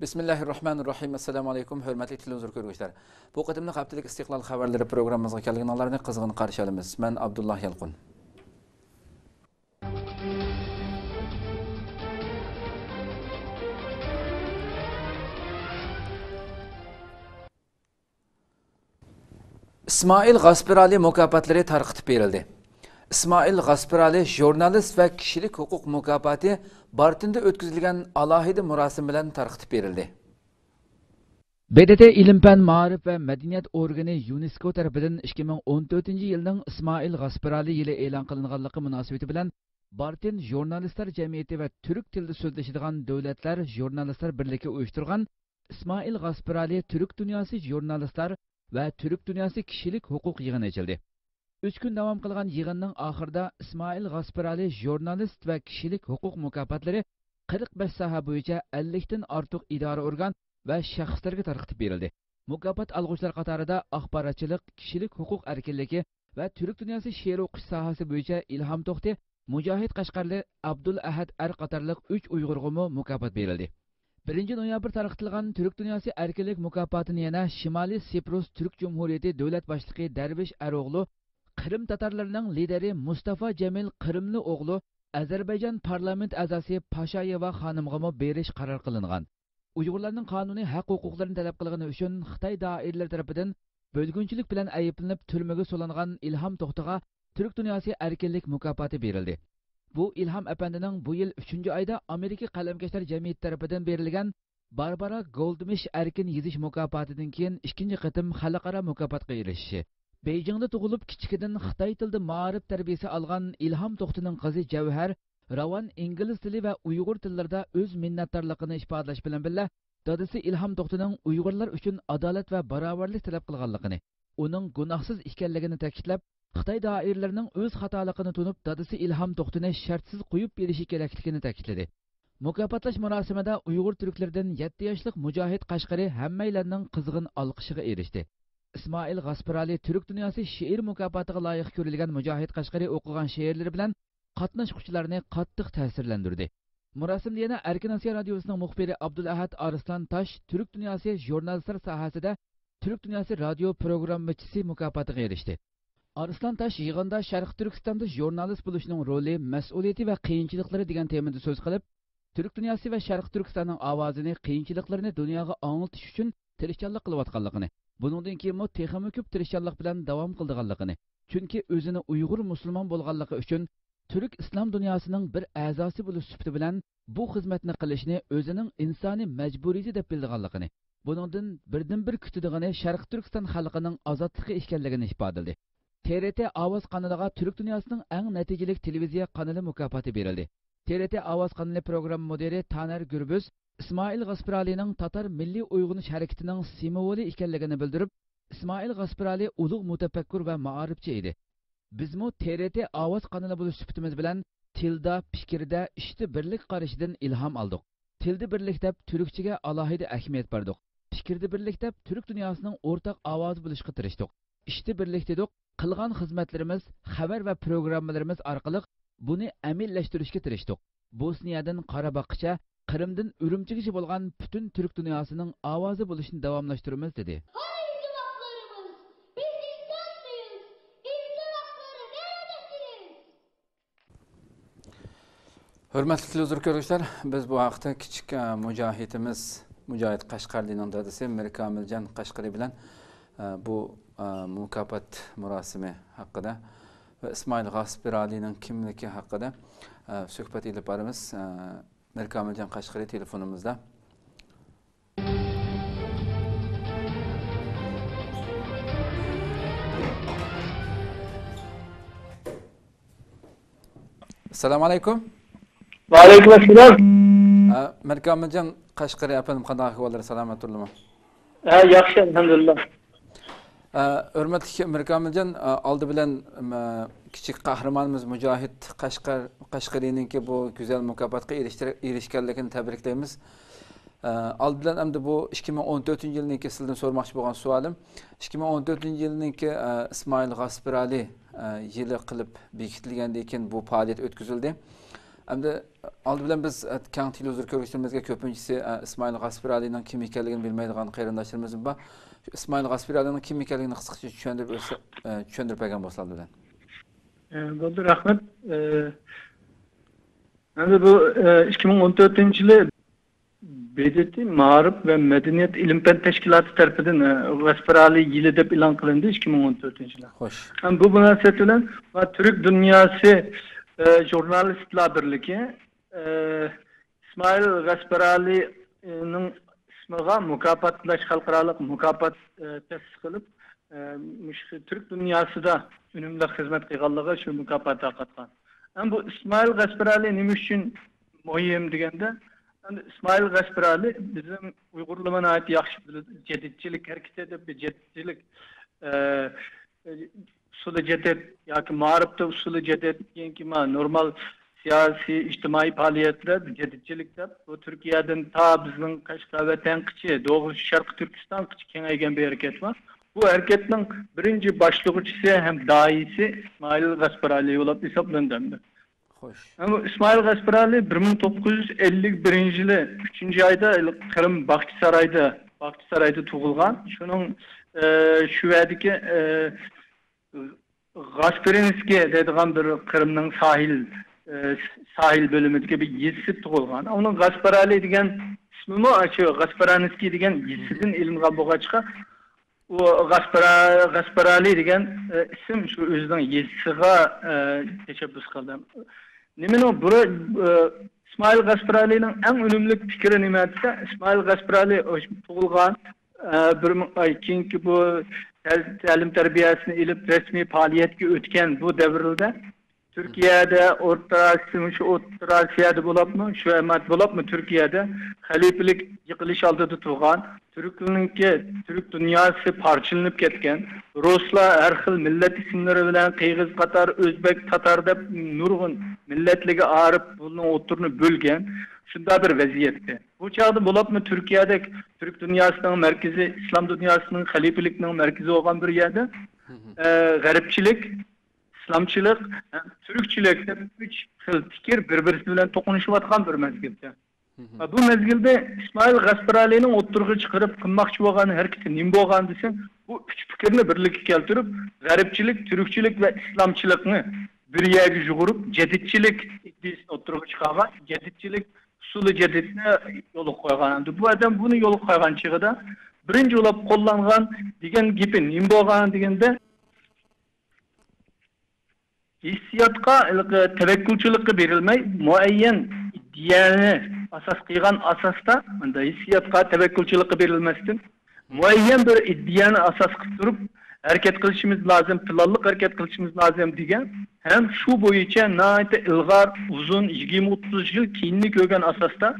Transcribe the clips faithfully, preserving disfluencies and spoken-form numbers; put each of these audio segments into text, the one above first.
بىسمىللاھىررەھمانىررەھىم. ئەسسالامۇ ئەلەيكۇم، ھۆرمەتلىك تېلېۋىزور كۆرگۈچىلەر. بۇ قېتىملىق ھەپتىلىك ئىستىقلال خەۋەرلىرى پروگراممىمىزغا كەلگىنىڭلارنى قىزغىن قارشى ئالىمىز. مەن ئابدۇللا يالقۇن. ئىسمائىل غاسپىرالى مۇكاپاتلىرى تارقىتىپ بېرىلدى. ئىسمائىل غاسپىرالى ژۇرنالىست ۋە كىشىلىك ھوقۇق مۇكاپاتى بارتىندا ئۆتكۈزۈلگەن ئالاھىدە مۇراسىم بىلەن تارقىتىپ بېرىلدى. ب د ت ئىلىم-پەن، مائارىپ ۋە مەدەنىيەت ئورگىنى يۇنېسكو تەرىپىدىن ئىككى مىڭ ئون تۆتىنچى يىلنىڭ ئىسمائىل غاسپىرالى يىلى ئېلان قىلىنغانلىقى مۇناسىۋىتى بىلەن بارتىن ژۇرنالىستلار جەمئىيىتى ۋە تۈرك تىلىدا سۆزلىشىدىغان دۆلەتلەر ژۇرنالىستلار بىرلىكى ئۇيۇشتۇرغان ئىسمائىل غاسپىرالى تۈرك دۇنياسى ژۇرنالىستلار ۋە تۈرك دۇنياسى كىشىلىك ھوقۇق يىغىنى ئېچىلدى. ئۈچ كۈن داۋام قىلغان يىغىننىڭ ئاخىرىدا ئىسمائىل غاسپىرالى ژۇرنالىست ۋە كىشىلىك ھوقۇق مۇكاپاتلىرى قىرىق بەش ساھە بويىچە ئەللىكتىن ئارتۇق ئىدارە ئورگان ۋە شەخسلەرگە تارقىتىپ بېرىلدى. مۇكاپات ئالغۇچىلار قاتارىدا ئاخباراتچىلىق، كىشىلىك ھوقۇق ئەركىنلىكى ۋە تۈرك دۇنياسى شېئىر ئوقۇش ساھەسى بويىچە ئىلھام توختى، مۇجاھىد قەشقەرلى ئابدۇل ئەھەد ئەر قاتارلىق ئۈچ ئۇيغۇرغىمۇ مۇكاپات بېرىلدى. بىرىنچى نويابىر تارقىتىلغان تۈرك دۇنياسى ئەركىنلىك مۇكاپاتىنى يەنە شىمالىي سىپرۇس تۈرك جۇمھۇرىيىتى دۆلەت باشلىقى دەرۋىش ئەروغلۇ، قىرىم تاتارلىرىنىڭ لىدىرى مۇستافا جېمىل قىرىملى ئوغلۇ، ئەزەربەيجان پارلامېنت ئەزاسى پاشايېۋا خانىمغىمۇ بېرىش قارار قىلىنغان. ئۇيغۇرلارنىڭ قانۇنىي ھەق-ھوقۇقلىرىنى تەلەپ قىلغىنى ئۈچۈن خىتاي دائىرىلىرى تەرىپىدىن بۆلگۈنچىلىك بىلەن ئەيىبلىنىپ تۈرمىگە سولانغان ئىلھام توختىغا تۈرك دۇنياسى ئەركىنلىك مۇكاپاتى بېرىلدى. بۇ ئىلھام ئەپەندىنىڭ بۇ يىل ئۈچىنچى ئايدا ئامېرىكا قەلەمكەشلەر جەمئىيىتى تەرىپىدىن بېرىلگەن باربارا گولدمىش ئەركىن يېزىش مۇكاپاتىدىن كېيىن ئىككىنچى قېتىم خەلقئارا مۇكاپاتقا ئېرىشىشى. بېيجىڭدا تۇغۇلۇپ، كىچىكىدىن خىتاي تىلىدا مائارىپ تەربىيىسى ئالغان ئىلھام توختىنىڭ قىزى جەۋھەر راۋان ئىنگلىز تىلى ۋە ئۇيغۇر تىللىرىدا ئۆز مىننەتدارلىقىنى ئىپادىلەش بىلەن بىللە، دادىسى ئىلھام توختىنىڭ ئۇيغۇرلار ئۈچۈن ئادالەت ۋە باراۋەرلىك تەلەپ قىلغانلىقىنى، ئۇنىڭ گۇناھسىز ئىكەنلىكىنى تەكىتلەپ، خىتاي دائىرىلىرىنىڭ ئۆز خاتالىقىنى تونۇپ، دادىسى ئىلھام توختىنى شەرتسىز قويۇپ بېرىشى كېرەكلىكىنى تەكىتلىدى. مۇكاپاتلاش مۇراسىمىدا ئۇيغۇر تۈركلىرىدىن يەتتە ياشلىق مۇجاھىد قەشقىرى ھەممەيلەننىڭ قىزغىن ئالقىشىغا ئېرىشتى. ئىسمائىل غاسپىرالى تۈرك دۇنياسى شېئىر مۇكاپاتىغا لايىق كۆرۈلگەن مۇجاھىد قەشقىرى ئوقۇغان شېئىرلىرى بىلەن قاتناشقۇچىلارنى قاتتىق تەسىرلەندۈردى. مۇراسىمدا يەنە ئەركىن ئاسىيا رادىيوسىنىڭ مۇخبىرى ئابدۇلئەھەد ئارسلان تاش تۈرك دۇنياسى ژۇرنالىستلار ساھەسىدە تۈرك دۇنياسى رادىيو پروگراممىچىسى مۇكاپاتىغا ئېرىشتى. ئارسلان تاش يىغىندا شەرقىي تۈركىستاندا ژۇرنالىست بولۇشنىڭ رولى، مەسئۇلىيىتى ۋە قىيىنچىلىقلىرى دېگەن تېمىدا سۆز قىلىپ، تۈرك دۇنياسى ۋە شەرقىي تۈركىستاننىڭ ئاۋازىنى، قىيىنچىلىقلىرىنى دۇنياغا ئاڭلىتىش ئۈچۈن تىرىشچانلىق قىلىۋاتقانلىقىنى، بۇنىڭدىن كېيىنمۇ تېخىمۇ كۆپ تىرىشچانلىق بىلەن داۋام قىلىدىغانلىقىنى، چۈنكى ئۆزىنى ئۇيغۇر مۇسۇلمان بولغانلىقى ئۈچۈن تۈرك ئىسلام دۇنياسىنىڭ بىر ئەزاسى بولۇش سۈپىتى بىلەن بۇ خىزمەتنى قىلىشنى ئۆزىنىڭ ئىنسانىي مەجبۇرىيىتى دەپ بىلىدىغانلىقىنى، بۇنىڭدىن بىردىنبىر كۈتىدىغىنى شەرقىي تۈركىستان خەلقىنىڭ ئازادلىقى ئىكەنلىكىنى ئىپادىلىدى. ت ر ت ئاۋاز قانىلىغا تۈرك دۇنياسىنىڭ ئەڭ نەتىجىلىك تېلېۋىزىيە قانىلى مۇكاپاتى بېرىلدى. ت ر ت ئاۋاز قانىلى پروگرامما مۇدىرى تانەر گۈربۈز ئىسمائىل غاسپىرالىنىڭ تاتار مىللىي ئويغىنىش ھەرىكىتىنىڭ سىمۋولى ئىكەنلىكىنى بىلدۈرۈپ، ئىسمائىل غاسپىرالى ئۇلۇغ مۇتەپەككۇر ۋە مائارىپچى ئىدى. بىزمۇ ت ر ت ئاۋاز قانىلى بولۇش سۈپىتىمىز بىلەن تىلدا، پىكىردە، ئىشتا بىرلىك قارىشىدىن ئىلھام ئالدۇق. تىلدا بىرلىك دەپ تۈركچىگە ئالاھىدە ئەھمىيەت بەردۇق. پىكىردە بىرلىك دەپ تۈرك دۇنياسىنىڭ ئورتاق ئاۋازى بولۇشقا تىرىشتۇق. ئىشتا بىرلىك دېدۇق، قىلغان خىزمەتلىرىمىز، خەۋەر ۋە پروگراممىلىرىمىز ئارقىلىق بۇنى ئەمەلىيلەشتۈرۈشكە تىرىشتۇق. بوسنىيەدىن قاراباغقىچە، قىرىمدىن ئۈرۈمچىگىچە بولغان پۈتۈن تۈرك دۇنياسىنىڭ ئاۋازى بولۇشنى داۋاملاشتۇرىمىز، دېدى. ھەي جىناقلىرىمىز، بىز ئىنسانمىز، ئىنسان ھەقلىرى نېرىدە سىز؟ ھۆرمەتلىك تېلېۋىزور كۆرگۈچىلەر، بىز بۇ ھەقتە كىچىك، ئە، مۇجاھىدىمىز، مۇجاھىد قەشقەرلىنىڭ دادىسى مىركامىلجان قەشقىرى بىلەن، ئە، بۇ، ئە، مۇكاپات مۇراسىمى ھەققىدە ۋە ئىسمائىل غاسپىرالىنىڭ كىملىكى ھەققىدە، ئە، سۆھبەت ئېلىپ بارىمىز. ئە، مىركامىلجان قەشقىرى تېلېفونىمىزدا. ئەسسالامۇ ئەلەيكۇم. ۋەئەلەيكۇم ئەسسالام. ئە، مىركامىلجان قەشقىرى ئەپەندىم، قانداق ئەھۋاللار، سالامەت تۇردىمۇ؟ ھە، ياخشى، ئەلھەمدۇلىللا. ئە، ھۆرمەتلىك مىركامىلجان، ئە، ئالدى بىلەن، ئە، كىچىك قەھرىمانىمىز مۇجاھىد قەشقەر-، قەشقىرىنىڭكى بۇ گۈزەل مۇكاپاتقا ئېرىشتىر-، ئېرىشكەنلىكىنى تەبرىكلەيمىز. ئە، ئالدى بىلەن ئەمدى بۇ ئىككى مىڭ ئون تۆتىنچى يىلنىڭكى سىزدىن سورىماقچى بولغان سوئالىم، ئىككى مىڭ ئون تۆتىنچى يىلنىڭكى، ئە، ئىسمائىل غاسپىرالى، ئە، يىلى قىلىپ بېكىتىلگەندىن كېيىن بۇ پائالىيەت ئۆتكۈزۈلدى. ئەمدى ئالدى بىلەن بىز، ئە، كەڭ تېلېۋىزور كۆرگۈچىلىرىمىزگە كۆپىنچىسى، ئە، ئىسمائىل غاسپىرالىنىڭ كىم ئىكەنلىكىنى بىلمەيدىغان قېرىنداشلىرىمىز بار. شۇ ئىسمائىل غاسپىرالىنىڭ كىم ئىكەنلىكىنى قىسقىچە چۈشەندۈرۈپ ئۆتسە-، ئە، چۈشەندۈرۈپ بەرگەن بولسا ئالدى بىلەن. ئە، بولدى، رەھمەت. ئە، ئەمدى بۇ، ئە، ئىككى مىڭ ئون تۆتىنچى يىلى ب د ت مائارىپ ۋە مەدەنىيەت ئىلىم-پەن تەشكىلاتى تەرىپىدىن، ئە، غاسپىرالى يىلى دەپ ئېلان قىلىندى ئىككى مىڭ ئون تۆتىنچى يىلى. خوش. ھەم بۇ مۇناسىۋەت بىلەن ۋە تۈرك دۇنياسى، ئە، ژۇرنالىستلار بىرلىكى، ئە، ئىسمائىل غاسپىرالىنىڭ ئىسمىغا مۇكاپاتلاش خەلقئارالىق مۇكاپات، ئە، تەسىس قىلىپ، ئە، مۇشۇ تۈرك دۇنياسىدا ئۈنۈملۈك خىزمەت قىلغانلىقى شۇ مۇكاپات تارقاتقان. ئەمما بۇ ئىسمائىل غاسپىرالى نېمە ئۈچۈن مۇھىم دېگەندە، ئەمدى ئىسمائىل غاسپىرالى بىزنىڭ ئۇيغۇرلارمۇ ناھايىتى ياخشى بىلىدۇ، جەدىدچىلىك ھەرىكىتى دەپ بىر جەدىدچىلىك، ئە، ئۇسۇلى جەدىد ياكى مائارىپتا ئۇسۇلى جەدىد، كېيىنكى ما-، نورمال سىياسىي، ئىجتىمائىي پائالىيەتلەر جەدىدچىلىك دەپ، بۇ تۈركىيەدىن تا بىزنىڭ قەشقەر ۋەتەنگىچە، دوغۇ شەرقىي تۈركىستانغىچە كېڭەيگەن بىر ھەرىكەت بار. بۇ ھەرىكەتنىڭ بىرىنچى باشلىغۇچىسى ھەم داھىيسى ئىسمائىل غەسپىرالى بولۇپ ھېسابلىنىدۇ. خوش. ئەمما ئىسمائىل غەسپىرالى بىر مىڭ توققۇز يۈز ئەللىك بىرىنچى يىلى ئۈچىنچى ئايدا قىرىم باغچىسارايدا، باغچىسارايدا تۇغۇلغان. شۇنىڭ، ئە، شۇ يەردىكى، ئە، غاسپرىنسكىي دەيدىغان بىر قىرىمنىڭ ساھىل، ئە، ساھىل بۆلۈمىدىكى بىر يېزىسىدا تۇغۇلغان. ئۇنىڭ غاسپرالى دېگەن ئىسمىمۇ شۇ غاسپرانسكىي دېگەن يېزىسىدىن ئېلىنغان بولغاچقا، ئۇ غاسپرا-، غاسپرالى دېگەن، ئە، ئىسىم شۇ ئۆزىنىڭ يېزىسىغا، ئە، تەشەببۇس قىلدى. نېمىنىڭ بۇرا-، ئە، ئىسمائىل غاسپرالىنىڭ ئەڭ ئۈنۈملۈك پىكرى نېمە دېسە، ئىسمائىل غاسپرالى تۇغۇلغان، ئە، بىر مىڭ، ئاي، كېيىنكى بۇ تەل-، تەلىم تەربىيەسىنى ئېلىپ، رەسمىي پائالىيەتكە ئۆتكەن بۇ دەۋرلەردە تۈركىيەدە، ئوتتۇرا ئاسىيا، شۇ ئوتتۇرا ئاسىيادا بولۇپمۇ، شۇ ئەمەت بولۇپمۇ تۈركىيەدە خەلىپىلىك يىقىلىش ئالدىدا تۇرغان، تۈركلەرنىڭكى، تۈرك دۇنياسى پارچىلىنىپ كەتكەن، رۇسلار ھەر خىل مىللەت ئىسىملىرى بىلەن قىرغىز، قاتار، ئۆزبەك، تاتار دەپ نۇرغۇن مىللەتلەرگە ئايرىپ، بۇنىڭ ئوتتۇرىنى بۆلگەن، شۇنداق بىر ۋەزىيەتتە. بۇ چاغدا بولۇپمۇ تۈركىيەدەك تۈرك دۇنياسىنىڭ مەركىزى، ئىسلام دۇنياسىنىڭ خەلىپىلىكنىڭ مەركىزى بولغان بىر يەردە، ئە، غەربچىلىك، ئىسلامچىلىق ھەم تۈركچىلىك دەپ ئۈچ خىل پىكىر بىر-بىرسى بىلەن توقۇنۇشۇۋاتقان بىر مەزگىلدە. بۇ مەزگىلدە ئىسمائىل غەسپىرالىنىڭ ئوتتۇرىغا چىقىرىپ قىلماقچى بولغان ھەرىكىتى نېمە بولغان دېسە، بۇ ئۈچ پىكىرنى بىرلىككە كەلتۈرۈپ، غەربچىلىك، تۈركچىلىك ۋە ئىسلامچىلىقنى بىر يەرگە يۇغۇرۇپ، جەدىدچىلىك ئىدىيىسىنى ئوتتۇرىغا چىقارغان، جەدىدچىلىك ئۇسۇلى جەدىدنى يولغا قويغان. ئەمدى بۇ ئادەم بۇنى يولغا قويغان چېغىدا بىرىنچى بولۇپ قوللانغان دېگەن گېپى نېمە بولغان دېگەندە، ھېسسىياتقا، ھېلىقى تەۋەككۈلچىلىكقا بېرىلمەي، مۇئەييەن ئىدىيەنى ئاساس قىلغان ئاساستا، مۇنداق ھېسسىياتقا، تەۋەككۈلچىلىكقا بېرىلمەستىن، مۇئەييەن بىر ئىدىيەنى ئاساس قىلىپ تۇرۇپ، ھەرىكەت قىلىشىمىز لازىم، پىلانلىق ھەرىكەت قىلىشىمىز لازىم دېگەن ھەم شۇ بويىچە ناھايىتى ئىلغار، ئۇزۇن، يىگىرمە ئوتتۇز يىل كېيىننى كۆرگەن ئاساستا،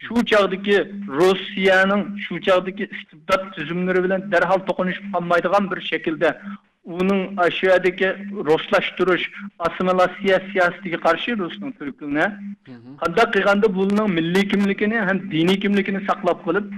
شۇ چاغدىكى روسىيەنىڭ، شۇ چاغدىكى ئىستىبدات تۈزۈملىرى بىلەن دەرھال توقۇنۇشۇپ قالمايدىغان بىر شەكىلدە، ئۇنىڭ ئاشۇ يەردىكى رۇسلاشتۇرۇش، ئاسسىمىلياتسىيە سىياسىتىگە قارشى رۇسنىڭ تۈركلىرىنى قانداق قىلغاندا بۇلارنىڭ مىللىي كىملىكىنى ھەم دىنىي كىملىكىنى ساقلاپ قېلىپ،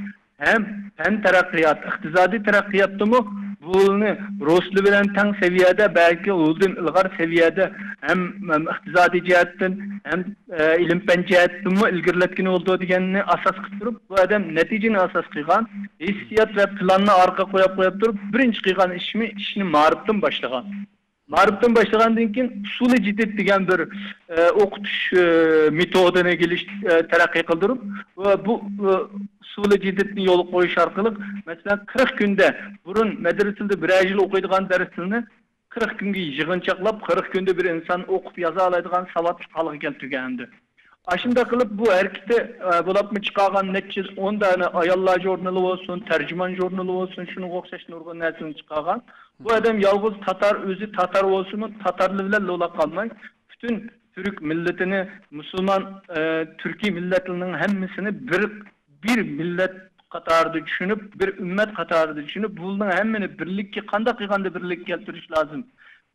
ھەم پەن تەرەققىيات، ئىقتىسادىي تەرەققىياتتىمۇ بۇلارنى رۇسلار بىلەن تەڭ سەۋىيەدە، بەلكى ئۇدىن ئىلغار سەۋىيەدە ھەم، ھەم ئىقتىسادىي جەھەتتىن، ھەم، ئە، ئىلىم-پەن جەھەتتىنمۇ ئىلگىرىلەتكىلى بولىدۇ دېگەننى ئاساس قىلىپ تۇرۇپ، بۇ ئادەم نەتىجىنى ئاساس قىلغان، ھېسسىيات ۋە پىلاننى ئارقىغا قويۇپ، قويۇپ تۇرۇپ، بىرىنچى قىلغان ئىشىمۇ، ئىشنى مائارىپتىن باشلىغان. مائارىپتىن باشلىغاندىن كېيىن ئۇسۇلى جىدىد دېگەن بىر، ئە، ئوقۇتۇش، ئە، مېتودىنى ئىگىلىش، ئە، تەرەققىي قىلدۇرۇپ، ۋە بۇ، ئە، ئۇسۇلى جىدىدنى يولغا قويۇش ئارقىلىق، مەسىلەن، قىرىق كۈندە، بۇرۇن مەدرىسىدە بىرەر يىل ئوقۇيدىغان دەرسلىرىنى قىرىق كۈنگە يىغىنچاقلاپ، قىرىق كۈندە بىر ئىنسان ئوقۇپ يازالايدىغان ساۋاتلىق ھالغا كەلتۈرگەن ئەمدى. ئاشۇنداق قىلىپ، بۇ ھەرىكىتى، ئە، بولۇپمۇ چىقارغان نەچچە يۈز ئون دانە ئاياللار ژۇرنىلى بولسۇن، تەرجىمان ژۇرنىلى بولسۇن، شۇنىڭغا ئوخشاش نۇرغۇن نەرسىنى چىقارغان. بۇ ئادەم يالغۇز تاتار، ئۆزى تاتار بولسىمۇ، تاتارلار بىلەن لولا قالماي، پۈتۈن تۈرك مىللىتىنى، مۇسۇلمان، ئە، تۈركىي مىللەتلىرىنىڭ ھەممىسىنى بىر، بىر مىللەت قاتارىدا چۈشىنىپ، بىر ئۈممەت قاتارىدا چۈشىنىپ، بۇلارنىڭ ھەممىنى بىرلىككە، قانداق قىلغاندا بىرلىككە كەلتۈرۈش لازىم؟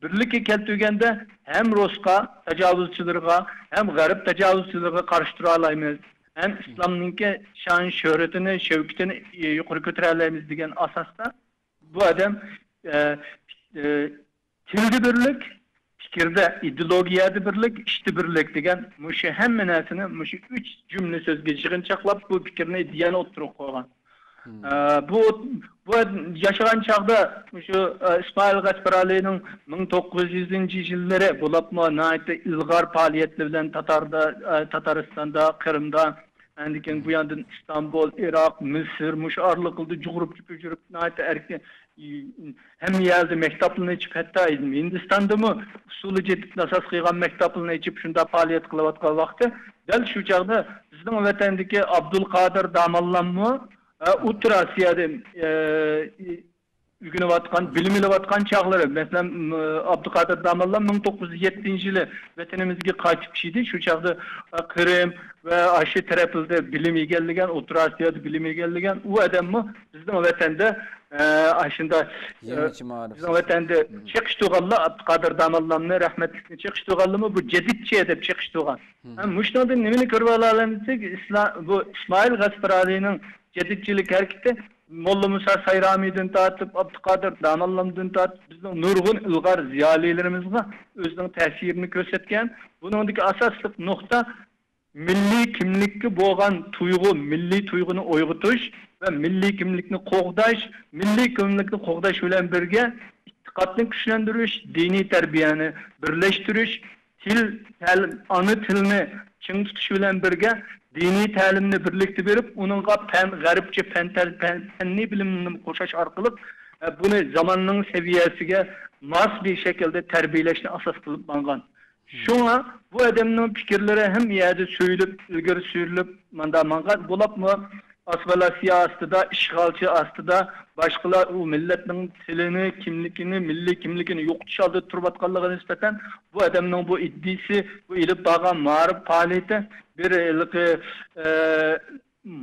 بىرلىككە كەلتۈرگەندە ھەم رۇسقا، تاجاۋۇزچىلىرىغا، ھەم غەرب تاجاۋۇزچىلىرىغا قارشى تۇرالايمىز. ھەم ئىسلامنىڭكى شان شۆھرىتىنى، شەۋكىتىنى يۇقىرى كۆتۈرەلەيمىز دېگەن ئاساستا بۇ ئادەم، ئە، ئە، تىلدا بىرلىك، پىكىردە، ئىدېئولوگىيەدە بىرلىك، ئىشتا بىرلىك دېگەن مۇشۇ ھەممە نەرسىنى مۇشۇ ئۈچ جۈملە سۆزگە يىغىنچاقلاپ، بۇ پىكىرنى دېيەنە ئوتتۇرىغا قويغان. ئە، بۇ، بۇ ياشىغان چاغدا مۇشۇ، ئە، ئىسمائىل غەسپىرالىنىڭ مىڭ توققۇز يۈزىنچى يىللىرى بولۇپمۇ ناھايىتى ئىلغار پائالىيەتلىرى بىلەن تاتاردا، ئە، تاتارىستاندا، قىرىمدا، ئاندىن كېيىن بۇ ياندىن ئىستانبۇل، ئىراق، مىسىر، مۇشۇ ئارىلىقلاردا جۇغۇرۇپ جۈگۈرۈپ ناھايىتى ئەركىن، ھەممە يەردە مەكتەپلەرنى ئېچىپ، ھەتتا ھىندىستاندىمۇ ئۇسۇلى جەدىدنى ئاساس قىلغان مەكتەپلەرنى ئېچىپ، شۇنداق پائالىيەت قىلىۋاتقان ۋاقتى، دەل شۇ چاغدا بىزنىڭ ۋەتەندىكى ئابدۇلقادىر داموللاممۇ، ئە، ئوتتۇرا ئاسىيادا، ئە، ئۆگىنىۋاتقان، بىلىم ئېلىۋاتقان چاغلىرى، مەسىلەن، ئابدۇقادىر داموللام مىڭ توققۇز يۈز يەتتىنچى يىلى ۋەتىنىمىزگە قايتىپ كېلدى. شۇ چاغدا، ئە، قىرىم ۋە ئاشۇ تەرەپلەردە بىلىم ئىگىلىگەن، ئوتتۇرا ئاسىيادا بىلىم ئىگىلىگەن ئۇ ئادەممۇ بىزنىڭ ۋەتەندە، ئە، ئاشۇنداق، ئە، يېڭىچە مائارىپ بىزنىڭ ۋەتەندە چېقىش تۇغانلار، ئابدۇقادىر داموللامنى، رەھمەتلىكنى چېقىش تۇغانلىرىمۇ بۇ جەدىدچى دەپ چېقىش تۇغان. ھە، مۇشۇنىڭدىن نېمىنى كۆرۈۋالالايمىز دېسەك، ئىسلا-، بۇ ئىسمائىل غەسپىرالىنىڭ جەدىدچىلىك ھەرىكىتى موللا مۇسا سايرامىدىن تارتىپ، ئابدۇقادىر داموللامدىن تارتىپ، بىزنىڭ نۇرغۇن ئىلغار زىيالىيلىرىمىزغا ئۆزىنىڭ تەسىرىنى كۆرسەتكەن. بۇنىڭدىكى ئاساسلىق نۇقتا مىللىي كىملىككە بولغان تۇيغۇ، مىللىي تۇيغۇنى ئويغىتىش ۋە مىللىي كىملىكنى قوغداش، مىللىي كىملىكنى قوغداش بىلەن بىرگە ئېتىقادنى كۈچلەندۈرۈش، دىنىي تەربىيەنى بىرلەشتۈرۈش، تىل، تەلىم، ئانا تىلنى چىڭ تۇتۇش بىلەن بىرگە، دىنىي تەلىمنى بىرلىكتە بېرىپ، ئۇنىڭغا پەن، غەربچە پەن، پەن، پەننىي بىلىمنى قوشاش ئارقىلىق، ئە، بۇنى زاماننىڭ سەۋىيەسىگە ماس بىر شەكىلدە تەربىيەلەشنى ئاساس قىلىپ ماڭغان. شۇڭا بۇ ئادەمنىڭ پىكىرلىرى ھەممە يەردە سۆيۈلۈپ، ئىلگىرى سۈرۈلۈپ، ماندا ماڭغان بولۇپمۇ، ئاسسىمىلياتسىيە ئاستىدا، ئىشغالچى ئاستىدا، باشقىلار ئۇ مىللەتنىڭ تىلىنى، كىملىكىنى، مىللىي كىملىكىنى يوقىتىش ئالدىدا تۇرۇۋاتقانلىقىغا نىسبەتەن، بۇ ئادەمنىڭ بۇ ئىدىيىسى، بۇ ئېلىپ بارغان مائارىپ پائالىيىتى بىر ھېلىقى، ئە،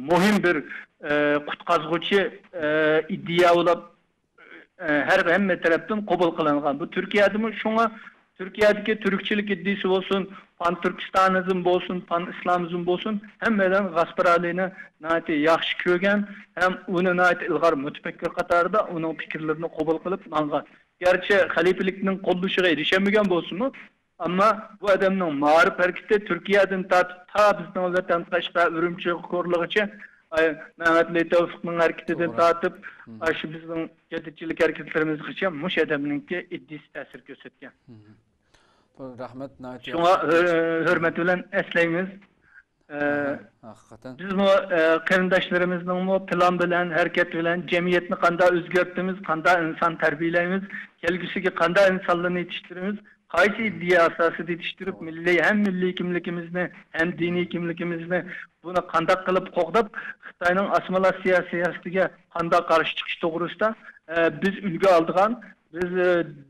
مۇھىم بىر، ئە، قۇتقازغۇچى، ئە، ئىدىيە بولۇپ، ئە، ھەر، ھەممە تەرەپتىن قوبۇل قىلىنغان. بۇ تۈركىيەدىمۇ شۇڭا تۈركىيەدىكى تۈركچىلىك ئىدىيىسى بولسۇن، پان تۈركىستانىزم بولسۇن، پان ئىسلامىزم بولسۇن، ھەممەيلەن غاسپىرالىنى ناھايىتى ياخشى كۆرگەن ھەم ئۇنى ناھايىتى ئىلغار مۇتەپەككۇر قاتارىدا ئۇنىڭ پىكىرلىرىنى قوبۇل قىلىپ ماڭغان. گەرچە خەلىپىلىكنىڭ قوللىشىغا ئېرىشەلمىگەن بولسىمۇ، ئەمما بۇ ئادەمنىڭ مائارىپ ھەرىكىتى تۈركىيەدىن تارتىپ تا بىزنىڭ ۋەتەن قەشقەر، ئۈرۈمچى، كورلىغىچە، ئاي، مەمەتئەلى تەۋفىقنىڭ ھەرىكىتىدىن توغرا. تارتىپ، مم. ئاشۇ بىزنىڭ جەدىدچىلىك ھەرىكەتلىرىمىزگىچە مۇشۇ ئادەمنىڭكى ئىدىيىسى تەسىر كۆرسەتكەن. مم. بۇ رەھمەت، ناھايىتى شۇڭا، ياخشى. ھۆ-، ھۆرمەت بىلەن ئەسلەيمىز. ئە، ھە، ھەقىقەتەن. بىزمۇ، ئە، قېرىنداشلىرىمىزنىڭمۇ پىلان بىلەن، ھەرىكەت بىلەن جەمئىيەتنى قانداق ئۆزگەرتىمىز، قانداق ئىنسان تەربىيەلەيمىز، كەلگۈسىگە قانداق ئىنسانلارنى يېتىشتۈرىمىز، قايسى ئىدىيە ئاساسىدا يېتىشتۈرۈپ، مىللىي، ھەم مىللىي كىملىكىمىزنى، ھەم دىنىي كىملىكىمىزنى، بۇنى قانداق قىلىپ قوغداپ، خىتاينىڭ ئاسسىمىلياتسىيە سىياسىتىگە قانداق قارشى چىقىش توغرىسىدا، ئە، بىز ئۈلگە ئالىدىغان، بىز، ئە،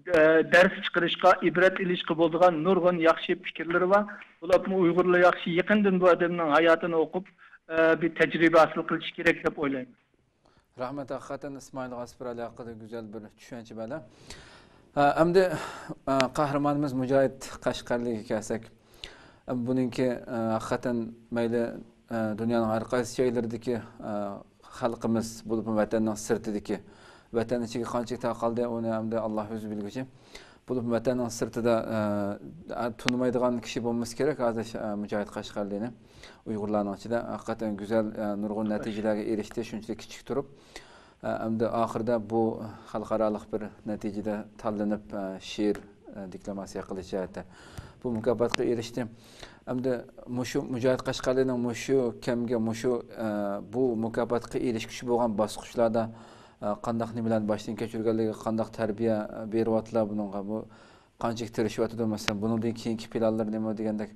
ئە، دەرس چىقىرىشقا، ئىبرەت ئېلىشقا بولىدىغان نۇرغۇن ياخشى پىكىرلىرى بار. بولۇپمۇ ئۇيغۇرلار ياخشى يېقىندىن بۇ ئادەمنىڭ ھاياتىنى ئوقۇپ، ئە، بىر تەجرىبە ھاسىل قىلىشى كېرەك دەپ ئويلايمەن. رەھمەت، ھەقىقەتەن ئىسمائىل غاسپىرالى ھەققىدە گۈزەل بىر چۈشەنچە بەردى. ھە، ئەمدى، ئە، قەھرىمانىمىز مۇجاھىد قەشقەرلىگە كەلسەك، ئە، بۇنىڭكى، ئە، ھەقىقەتەن مەيلى، ئە، دۇنيانىڭ ھەر قايسى جايلىرىدىكى، ئە، خەلقىمىز، بولۇپمۇ ۋەتەننىڭ سىرتىدىكى، ۋەتەن ئىچىگە قانچىلىك تارقالدى، ئۇنى ئەمدى ئاللا ئۆزى بىلگۈچى. بولۇپمۇ ۋەتەننىڭ سىرتىدا، ئە، تونۇمايدىغان كىشى بولمىسا كېرەك، ھازىر، ئە، مۇجاھىد قەشقەرلىنى ئۇيغۇرلارنىڭ ئىچىدە ھەقىقەتەن گۈزەل، ئە، نۇرغۇن نەتىجىلەرگە ئېرىشتى، شۇنچىلىك كىچىك تۇرۇپ. ئە، ئەمدى ئاخىرىدا بۇ خەلقئارالىق بىر نەتىجىدە تاللىنىپ، ئە، شېئىر، ئە، دېكلاماتسىيە قىلىش جەھەتتە بۇ مۇكاپاتقا ئېرىشتى. ئەمدى مۇشۇ مۇجاھىد قەشقەرلىنىڭ مۇشۇ كەمگە، مۇشۇ، ئە، بۇ مۇكاپاتقا ئېرىشكۈچى بولغان باسقۇچلاردا، ئە، قانداق نېمىلەرنى باشتىن كەچۈرگەنلىكى، قانداق تەربىيە بېرىۋاتىدۇ بۇنىڭغا، بۇ قانچىلىك تىرىشىۋاتىدۇ، مەسىلەن، بۇنىڭدىن كېيىنكى پىلانلىرى نېمە دېگەندەك،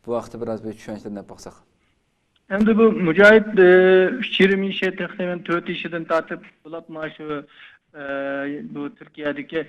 بۇ ھەقتە بىراز بىر چۈشەنچىلەرنى ئېلىپ باقساق. ئەمدى بۇ مۇجاھىد، ئى، ئۈچ يېرىم يېشى، تەقرىبەن تۆت يېشىدىن تارتىپ بولۇپ، مانا شۇ، ئى، بۇ تۈركىيەدىكى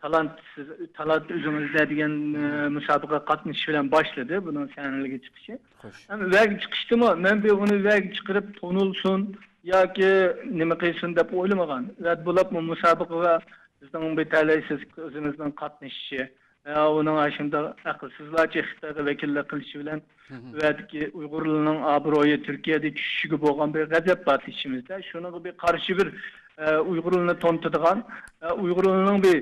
تالانت، سىز تالانت ئۆزىڭىزدە دېگەن، ئى، مۇسابىقە قاتنىشىش بىلەن باشلىدى بۇنىڭ سەھنىلىككە چىقىشى. خوش. ھەم ۋەگە چىقىشتىمۇ مەن بىر ئۇنى ۋەگە چىقىرىپ تونۇلسۇن ياكى نېمە قىلسۇن دەپ ئويلىمىغان. ۋە بولۇپمۇ مۇسابىقىگە بىزنىڭ بىر تەلەيسىز قىزىمىزنىڭ قاتنىشىشى، ئە، ئۇنىڭ ئاشۇنداق ئەقىلسىزلارچە خىتايغا ۋەكىللىك قىلىشى بىلەن، مھم. ئۇ يەردىكى ئۇيغۇرلارنىڭ ئابرۇيى تۈركىيەدە چۈشۈشىگە بولغان بىر غەزەپ بار ئىچىمىزدە. شۇنىڭغا بىر قارشى بىر، ئە، ئۇيغۇرلىرىنى تونۇتىدىغان، ئە، ئۇيغۇرلىرىنىڭ بىر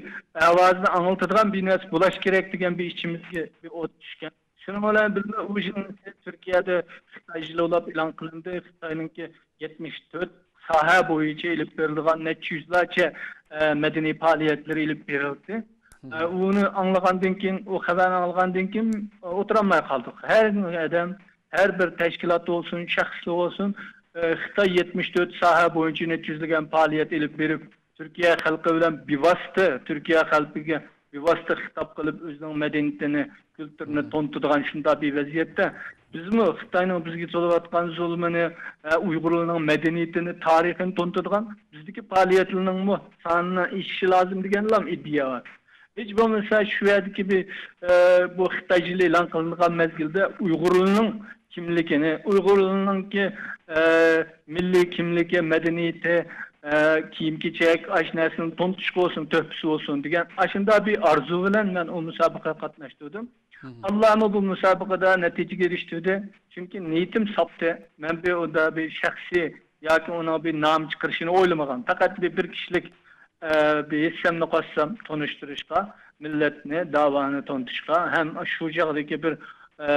ئاۋازىنى ئاڭلىتىدىغان بىر نەرسە بولاش كېرەك دېگەن بىر ئىچىمىزگە بىر ئوت چۈشكەن. شۇنىڭ بىلەن بىللە، ئۇ يىلى تۈركىيەدە خىتاي يىلى بولۇپ ئېلان قىلىندى. خىتاينىڭكى يەتمىش تۆت ساھە بويىچە ئېلىپ بېرىلىدىغان نەچچە يۈزلەرچە، ئە، مەدەنىي پائالىيەتلىرى ئېلىپ بېرىلدى. ئە، ئۇنى ئاڭلىغاندىن كېيىن، ئۇ خەۋەرنى ئاڭلىغاندىن كېيىن ئولتۇرالماي قالدۇق. ھەر ئادەم، ھەر بىر تەشكىلات بولسۇن، شەخس بولسۇن، ئە، خىتاي يەتمىش تۆت ساھە بويىچە نەچچە يۈزلىگەن پائالىيەت ئېلىپ بېرىپ، تۈركىيە خەلقى بىلەن بىۋاسىتە، تۈركىيە خەلقىگە بىۋاسىتە خىتاب قىلىپ، ئۆزىنىڭ مەدەنىيىتىنى، كۈلتۈرىنى تونۇتىدىغان شۇنداق بىر ۋەزىيەتتە، بىزمۇ خىتاينىڭ بىزگە سولىۋاتقان زۇلمىنى، ئە، ئۇيغۇرلارنىڭ مەدەنىيىتىنى، تارىخىنى تونۇتىدىغان بىزدىكى پائالىيەتلەرنىڭمۇ سانىنىڭ ئېشىشى لازىم دېگەنلام ئىدىيە بار. ھېچ بولمىسا شۇ يەردىكى بىر، ئە، بۇ خىتاي يىلى ئېلان قىلىنغان مەزگىلدە ئۇيغۇرنىڭ كىملىكىنى، ئۇيغۇرنىڭكى، ئە، مىللىي كىملىكى، مەدەنىيىتى، ئە، كىيىم-كېچەك، ئاشۇ نەرسىنى تونۇتۇشقا بولسۇن، تۆھپىسى بولسۇن دېگەن ئاشۇنداق بىر ئارزۇ بىلەن مەن ئۇ مۇسابىقىگە قاتناشتۇردۇم. ئاللامۇ بۇ مۇسابىقىدە نەتىجىگە ئېرىشتۈردى. چۈنكى نىيىتىم ساپتى. مەن بىر ئۇندا بىر شەخسىي ياكى ئۇنىڭ بىر نام چىقىرىشىنى ئويلىمىغان. پەقەت بىر، بىر كىشىلىك، ئە، بىر ھېسسەمنى قوشسام، تونۇشتۇرۇشقا، مىللەتنى، داۋانى تونۇتۇشقا ھەم شۇ چاغدىكى بىر، ئە،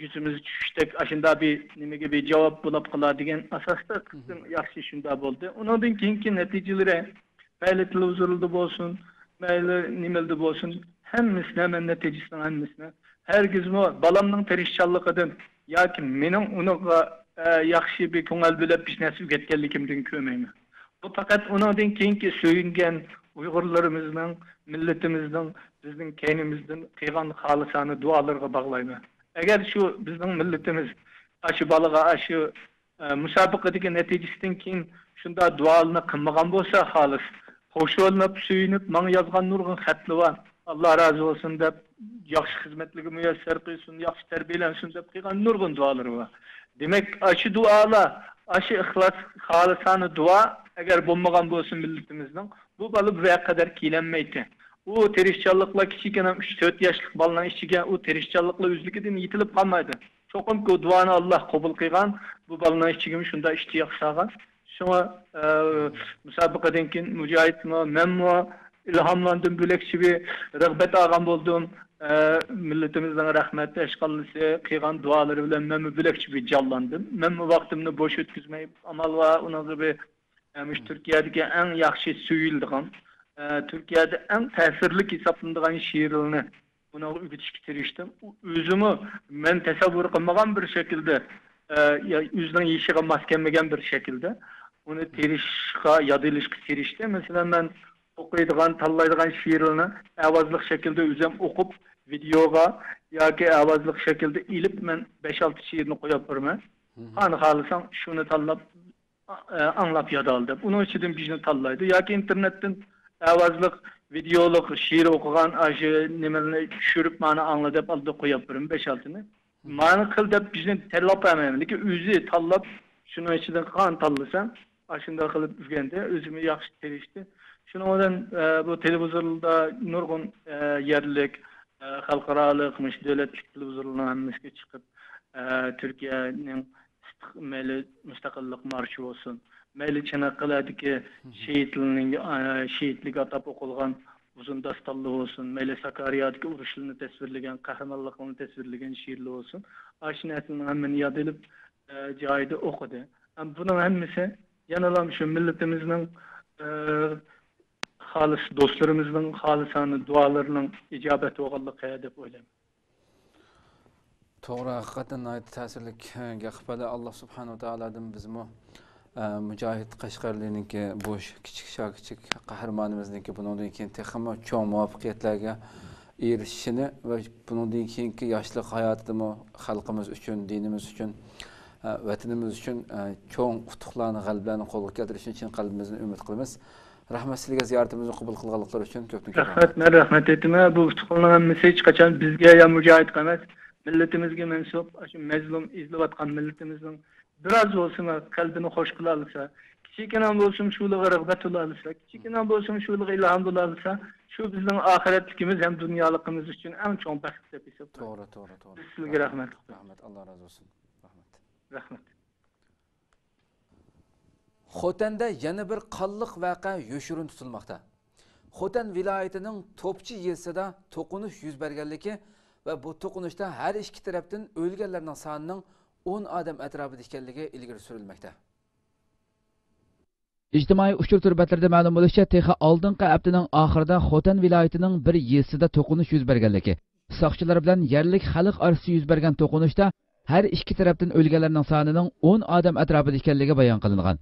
يۈزىمىز چۈشۈشتەك ئاشۇنداق بىر نېمىگە بىر جاۋاب بولۇپ قالار دېگەن ئاساستا قىلسام ياخشى شۇنداق بولدى. ئۇنىڭدىن كېيىنكى نەتىجىلىرى مەيلى تېلېۋىزوردا بولسۇن، مەيلى نېمىلىدە بولسۇن، ھەممىسىنى، مەن نەتىجىسىنىڭ ھەممىسىنى، ھەرگىزمۇ بالامنىڭ تىرىشچانلىقىدىن ياكى مېنىڭ ئۇنىڭغا، ئە، ياخشى بىر كۆڭۈل بۆلۈپ بىر نەرسە ئۆگەتكەنلىكىمدىن كۆرمەيمەن. بۇ پەقەت ئۇنىڭدىن كېيىنكى سۆيۈنگەن ئۇيغۇرلىرىمىزنىڭ، مىللىتىمىزنىڭ بىزنىڭ كەينىمىزدىن قىلغان خالىسانە دۇئالىرىغا باغلايمەن. ئەگەر شۇ بىزنىڭ مىللىتىمىز ئاشۇ بالىغا ئاشۇ ئە، مۇسابىقىدىكى نەتىجىسىدىن كېيىن شۇنداق دۇئالارنى قىلمىغان بولسا خالىس، خۇشاللىنىپ، سۆيۈنۈپ، ماڭا يازغان نۇرغۇن خەتلىرى بار. «ئاللا رازى بولسۇن» دەپ، «ياخشى خىزمەتلىرىگە مۇيەسسەر قىلسۇن، ياخشى تەربىيەلەنسۇن» دەپ قىلغان نۇرغۇن دۇئالىرى بار. دېمەك، ئاشۇ دۇئالار، ئاشۇ ئىخلاس، خالىسانە دۇئا ئەگەر بولمىغان بولسا مىللىتىمىزنىڭ، بۇ بالا بۇ يەرگە قەدەر كېلەلمەيتتى. ئۇ تىرىشچانلىقلار كىچىككىنە ئۈچ، تۆت ياشلىق بالىنىڭ ئىچىگە ئۇ تىرىشچانلىقلار ئۆزلۈكىدىن يېتىلىپ قالمايدۇ. چوقۇم بۇ دۇئانى ئاللا قوبۇل قىلغان، بۇ بالىنىڭ ئىچىگىمۇ شۇنداق ئىشتىياق سالغان. شۇڭا، ئە، مۇسابىقىدىن كېيىن مۇجاھىدمۇ، مەنمۇ ئىلھاملاندىم، بۆلەكچە بىر رىغبەت ئالغان بولدۇم. ئە، مىللىتىمىزنىڭ رەھمەت ئەشقاللىسى قىلغان دۇئالىرى بىلەن مەنمۇ بۆلەكچە بىر جانلاندىم. مەنمۇ ۋاقتىمنى بوش ئۆتكۈزمەي، ئامال بار، ئۇنىڭغا بىر، ئە، مۇشۇ تۈركىيەدىكى ئەڭ ياخشى سۆيۈلىدىغان، ئە، تۈركىيەدە ئەڭ تەسىرلىك ھېسابلىنىدىغان شېئىرلىرىنى ئۇنىڭغا ئۆگىتىشكە تىرىشتىم. ئۇ ئۆزىمۇ مەن تەسەۋۋۇر قىلمىغان بىر شەكىلدە، ئە، يا-، ئۆزىنىڭ يېشىغا ماس كەلمىگەن بىر شەكىلدە ئۇنى تىرىشىشقا، ياد ئېلىشقا تىرىشتى. مەسىلەن، مەن ئوقۇيدىغان، تاللايدىغان شېئىرلىرىنى ئاۋازلىق شەكىلدە ئۆزۈم ئوقۇپ، ۋىدېئوغا ياكى ئاۋازلىق شەكىلدە ئېلىپ، مەن بەش-ئالتە شېئىرنى قويۇپ بېرىمەن. قانى خالىساڭ شۇنى تاللاپ ئاڭلاپ ياد ئال دەپ، ئۇنىڭ ئىچىدىن بىرنى تاللايدۇ. ياكى ئىنتېرنېتتىن ئاۋازلىق ۋىدېئولۇق شېئىر ئوقۇغان ئاشۇ نېمىلەرنى چۈشۈرۈپ، مانا ئاڭلا دەپ ئالدى قويۇپ بېرىمەن بەش-ئالتىنى. مانا قىل دەپ بىزنى تەللاپ بەرمەيمەن. لېكىن ئۆزى تاللاپ، شۇنىڭ ئىچىدىن قان تاللىسا، ئاشۇنداق قىلىپ ئۆگەندى. ئۆزىمۇ ياخشى تىرىشتى. شۇنىڭ بىلەن، ئە، بۇ تېلېۋىزوردا نۇرغۇن، ئە، يەرلىك، ئە، خەلقئارالىق، مۇشۇ دۆلەتلىك تېلېۋىزورلارنىڭ ھەممىسىگە چىقىپ، ئە، تۈركىيەنىڭ ئىستىق-، مەيلى مۇستەقىللىق مارشى بولسۇن، مەيلى چاناققالەدىكى شېھىتلىرىنىڭ، ئە، شېھىتلىكى ئاتاپ ئوقۇلغان ئۇزۇن داستانلىرى بولسۇن، مەيلى ساكارىيادىكى ئۇرۇشلىرىنى تەسۋىرلىگەن، قەھرىمانلىقلىرىنى تەسۋىرلىگەن شېئىرلىرى بولسۇن، ئاشۇ نەرسىلەرنىڭ ھەممىنى ياد ئېلىپ، ئە، جايىدا ئوقۇدى. ھەم بۇنىڭ ھەممىسى يەنىلا شۇ مىللىتىمىزنىڭ، ئە، خالىس دوستلىرىمىزنىڭ خالىسانە دۇئالىرىنىڭ ئىجابەت بولغانلىقى دەپ ئويلايمەن. توغرا، ھەقىقەتەن ناھايىتى تەسىرلىك گەپ. ئاللا سۇبھانەھۇ ۋە تائالادىن بىزمۇ، ئە، مۇجاھىد قەشقەرلىنىڭكى بۇ كىچىك شاكىچىك قەھرىمانىمىزنىڭكى بۇنىڭدىن كېيىن تېخىمۇ چوڭ مۇۋەپپەقىيەتلەرگە ئېرىشىشىنى ۋە بۇنىڭدىن كېيىنكى ياشلىق ھاياتىدىمۇ خەلقىمىز ئۈچۈن، دىنىمىز ئۈچۈن، ئە، ۋەتىنىمىز ئۈچۈن، ئە، چوڭ ئۇتۇقلارنى، غەلىبىلەرنى قولغا كەلتۈرۈشىنى چىن قەلبىمىزدىن ئۈمىد قىلىمىز. رەھمەت سىلىگە زىيارىتىمىزنى قوبۇل قىلغانلىقلىرى ئۈچۈن. كۆپتىن كۆپ رەھمەت، رەھمەت. مەن رەھمەت ئېيتىمەن. بۇ ئۇتۇقلارنىڭ ھەممىسى ھېچقاچان بىزگە يا مۇجاھىدقا ئەمەس، مىللىتىمىزگە مەنسۇپ، ئاشۇ مەزلۇم ئېزىلىۋاتقان مىللىتىمىزنىڭ بىراز بولسىمۇ قەلبىنى خوش قىلالىسا، كىچىككىنە بولسىمۇ شۇلىغا رىغبەت بولالىسا، كىچىككىنە بولسىمۇ شۇلىغا ئىلھام بولالىسا، شۇ بىزنىڭ ئاخىرەتلىكىمىز ھەم دۇنيالىقىمىز ئۈچۈن ئەڭ چوڭ بەخت دەپ ھېسابلايمەن. توغرا، توغرا، توغرا. بىز سىلىگە رەھمەت. رەھمەت، ئاللا رازى بولسۇن. رەھمەت. رەھمەت. خوتەندە يەنە بىر قانلىق ۋەقە يوشۇرۇن تۇتۇلماقتا. خوتەن ۋىلايىتىنىڭ توپچى يېزىسىدا توقۇنۇش يۈز بەرگەنلىكى ۋە بۇ توقۇنۇشتا ھەر ئىككى تەرەپتىن ئۆلگەنلەرنىڭ سانىنىڭ ئون ئادەم ئەتراپىدا ئىكەنلىكى ئىلگىرى سۈرۈلمەكتە. ئىجتىمائىي ئۇچۇر تور بەتلىرىدە مەلۇم بولۇشىچە، تېخى ئالدىنقى ھەپتىنىڭ ئاخىرىدا خوتەن ۋىلايىتىنىڭ بىر يېزىسىدا توقۇنۇش يۈز بەرگەنلىكى، ساقچىلار بىلەن يەرلىك خەلق ئارىسىدا يۈز بەرگەن توقۇنۇشتا ھەر ئىككى تەرەپتىن ئۆلگەنلەرنىڭ سانىنىڭ ئون ئادەم ئەتراپىدا ئىكەنلىكى بايان قىلىنغان.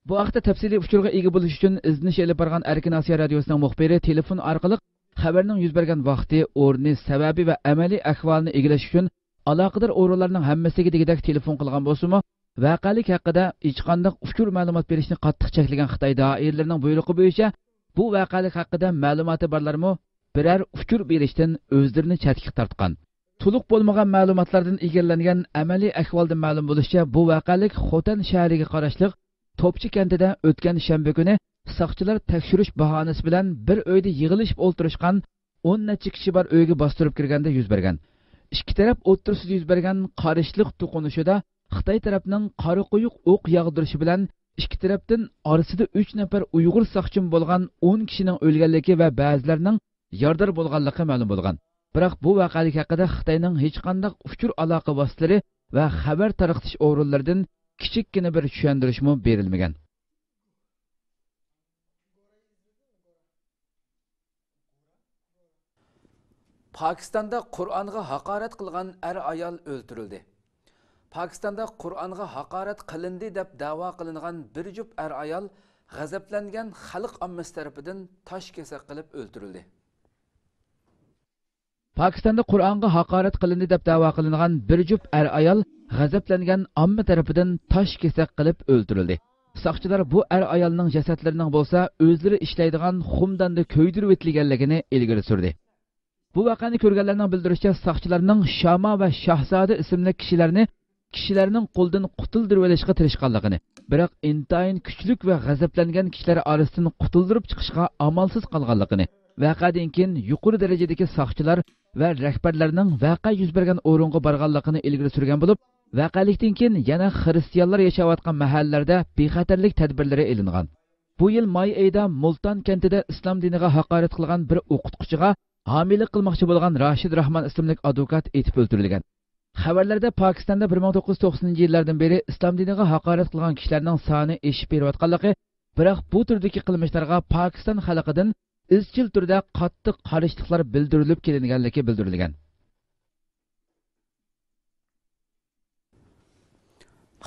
بۇ ھەقتە تەپسىلىي ئۇچۇرغا ئىگە بولۇش ئۈچۈن ئىزدىنىش ئېلىپ بارغان ئەركىن ئاسىيا رادىيوسىنىڭ مۇخبىرى تېلېفون ئارقىلىق خەۋەرنىڭ يۈز بەرگەن ۋاقتى، ئورنى، سەۋەبى ۋە ئەمەلىي ئەھۋالىنى ئىگىلەش ئۈچۈن ئالاقىدار ئورۇنلارنىڭ ھەممىسىگە دېگۈدەك تېلېفون قىلغان بولسىمۇ، ۋەقەلىك ھەققىدە ھېچقانداق ئۇچۇر مەلۇمات بېرىشنى قاتتىق چەكلىگەن خىتاي دائىرىلىرىنىڭ بۇيرۇقى بويىچە، بۇ ۋەقەلىك ھەققىدە مەلۇماتى بارلارمۇ بىرەر ئۇچۇر بېرىشتىن ئۆزلىرىنى چەتكە تارتقان. تولۇق بولمىغان مەلۇماتلاردىن ئىگىلەنگەن ئەمەلىي ئەھۋالدىن مەلۇم بولۇشىچە، بۇ ۋەقەلىك خوتەن شەھىرىگە قاراشلىق توپچى كەنتىدە ئۆتكەن شەنبە كۈنى ساقچىلار تەكشۈرۈش باھانىسى بىلەن بىر ئۆيدە يىغىلىشىپ ئولتۇرۇشقان ئون نەچچە كىشى بار ئۆيگە باستۇرۇپ كىرگەندە يۈز بەرگەن. ئىككى تەرەپ ئوتتۇرىسىدا يۈز بەرگەن قارشىلىق توقۇنۇشىدا خىتاي تەرەپنىڭ قارا قويۇق ئوق ياغدۇرۇشى بىلەن ئىككى تەرەپتىن ئارىسىدا ئۈچ نەپەر ئۇيغۇر ساقچىمۇ بولغان ئون كىشىنىڭ ئۆلگەنلىكى ۋە بەزىلەرنىڭ يارىدار بولغانلىقى مەلۇم بولغان. بىراق بۇ ۋەقەلىك ھەققىدە خىتاينىڭ ھېچقانداق ئۇچۇر ئالاقە ۋاسىتىلىرى ۋە خەۋەر تارقىتىش ئورۇنلىرىدىن كىچىككىنە بىر چۈشەندۈرۈشمۇ بېرىلمىگەن. پاكىستاندا قۇرئانغا ھاقارەت قىلغان ئەر-ئايال ئۆلتۈرۈلدى. پاكىستاندا قۇرئانغا ھاقارەت قىلىندى دەپ دەۋا قىلىنغان بىر جۈپ ئەر-ئايال غەزەپلەنگەن خەلق ئاممىسى تەرىپىدىن تاش كېسەك قىلىپ ئۆلتۈرۈلدى. پاكىستاندا قۇرئانغا ھاقارەت قىلىندى دەپ دەۋا قىلىنغان بىر جۈپ ئەر-ئايال غەزەپلەنگەن ئامما تەرىپىدىن تاش كېسەك قىلىپ ئۆلتۈرۈلدى. ساقچىلار بۇ ئەر-ئايالنىڭ جەسەتلىرىنىڭ بولسا ئۆزلىرى ئىشلەيدىغان خۇمداندا كۆيدۈرۈۋېتىلگەنلىكىنى ئىلگىرى سۈردى. بۇ ۋەقەنى كۆرگەنلەرنىڭ بىلدۈرۈشىچە، ساقچىلارنىڭ شاما ۋە شاھزادە ئىسىملىك كىشىلەرنى كىشىلەرنىڭ قولىدىن قۇتۇلدۇرۇۋېلىشقا تىرىشقانلىقىنى، بىراق ئىنتايىن كۈچلۈك ۋە غەزەپلەنگەن كىشىلەر ئارىسىدىن قۇتۇلدۇرۇپ چىقىشقا ئامالسىز قالغانلىقىنى، ۋەقەدىن كېيىن يۇقىرى دەرىجىدىكى ساقچىلار ۋە رەھبەرلەرنىڭ ۋەقە يۈز بەرگەن ئورۇنغا بارغانلىقىنى ئىلگىرى سۈرگەن بولۇپ، ۋەقەلىكتىن كېيىن يەنە خىرىستىيانلار ياشاۋاتقان مەھەللىلەردە بىخەتەرلىك تەدبىرلىرى ئېلىنغان. بۇ يىل ماي ئېيىدا مۇلتان كەنتىدە ئىسلام دىنىغا ھاقارەت قىلغان بىر ئوقۇتقۇچىغا ھامىيلىق قىلماقچى بولغان راشىد راھمان ئىسىملىك ئادۋوكات ئېتىپ ئۆلتۈرۈلگەن. خەۋەرلەردە پاكىستاندا بىر مىڭ توققۇز يۈز توقسىنىنچى يىللاردىن بېرى ئىسلام دىنىغا ھاقارەت قىلغان كىشىلەرنىڭ سانى ئېشىپ بېرىۋاتقانلىقى، بىراق بۇ تۈردىكى قىلمىشلارغا پاكىستان خەلقىدىن ئىزچىل تۈردە قاتتىق قارشىلىقلار بىلدۈرۈلۈپ كېلىنگەنلىكى بىلدۈرۈلگەن.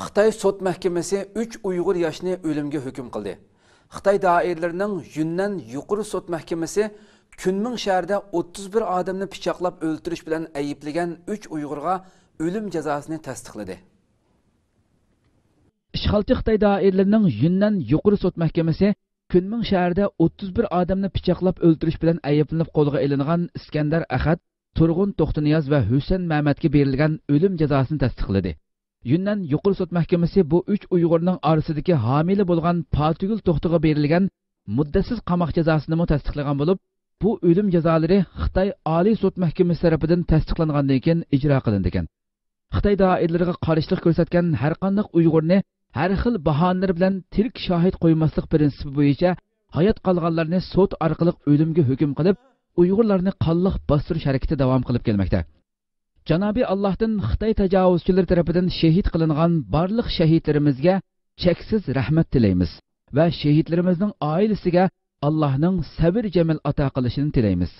خىتاي سوت مەھكىمىسى ئۈچ ئۇيغۇر ياشنى ئۆلۈمگە ھۆكۈم قىلدى. خىتاي دائىرىلىرىنىڭ يۈننەن يۇقىرى سوت مەھكىمىسى كۈنمىڭ شەھىرىدە ئوتتۇز بىر ئادەمنى پىچاقلاپ ئۆلتۈرۈش بىلەن ئەيىبلىگەن ئۈچ ئۇيغۇرغا ئۆلۈم جازاسىنى تەستىقلىدى. ئىشغالچى خىتاي دائىرىلىرىنىڭ يۈننەن يۇقىرى سوت مەھكىمىسى كۈنمىڭ شەھىرىدە ئوتتۇز بىر ئادەمنى پىچاقلاپ ئۆلتۈرۈش بىلەن ئەيىبلىنىپ قولغا ئېلىنغان ئىسكەندەر ئەخەت، تۇرغۇن توختىنىياز ۋە ھۈسەن مەمەتكە بېرىلگەن ئۆلۈم جازاسىنى تەستىقلىدى. يۈننەن يۇقىرى سوت مەھكىمىسى بۇ ئۈچ ئۇيغۇرنىڭ ئارىسىدىكى ھامىلە بولغان پاتىگۈل توختىغا بېرىلگەن مۇددەتسىز قاماق جازاسىنىمۇ تەستىقلىغان بولۇپ، بۇ ئۆلۈم جازالىرى خىتاي ئالىي سوت مەھكىمىسى تەرىپىدىن تەستىقلانغاندىن كېيىن ئىجرا قىلىنىدىكەن. خىتاي دائىرىلىرىغا قارشىلىق كۆرسەتكەن ھەرقانداق ئۇيغۇرنى ھەر خىل باھانىلەر بىلەن تىرىك شاھىت قويماسلىق پىرىنسىپى بويىچە ھايات قالغانلارنى سوت ئارقىلىق ئۆلۈمگە ھۆكۈم قىلىپ، ئۇيغۇرلارنى قانلىق باستۇرۇش ھەرىكىتى داۋام قىلىپ كەلمەكتە. جانابى ئاللاھتىن خىتاي تاجاۋۇزچىلىرى تەرىپىدىن شېھىت قىلىنغان بارلىق شەھىدلىرىمىزگە چەكسىز رەھمەت تىلەيمىز ۋە شېھىتلىرىمىزنىڭ ئائىلىسىگە ئاللاھنىڭ سەۋر جەمىل ئاتا قىلىشىنى تىلەيمىز.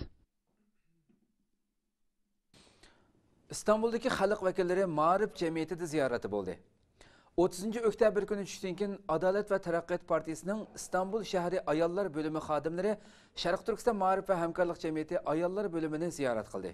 ئىستانبۇلدىكى خەلق ۋەكىللىرى مائارىپ جەمئىيىتىدە زىيارەتتە بولدى. ئوتتۇزىنچى ئۆكتەبىر كۈنى چۈشتىن كېيىن ئادالەت ۋە تەرەققىيات پارتىيىسىنىڭ ئىستانبۇل شەھىرى ئاياللار بۆلۈمى خادىملىرى شەرقىي تۈركىستان مائارىپ ۋە ھەمكارلىق جەمئىيىتى ئاياللار بۆلۈمىنى زىيارەت قىلدى.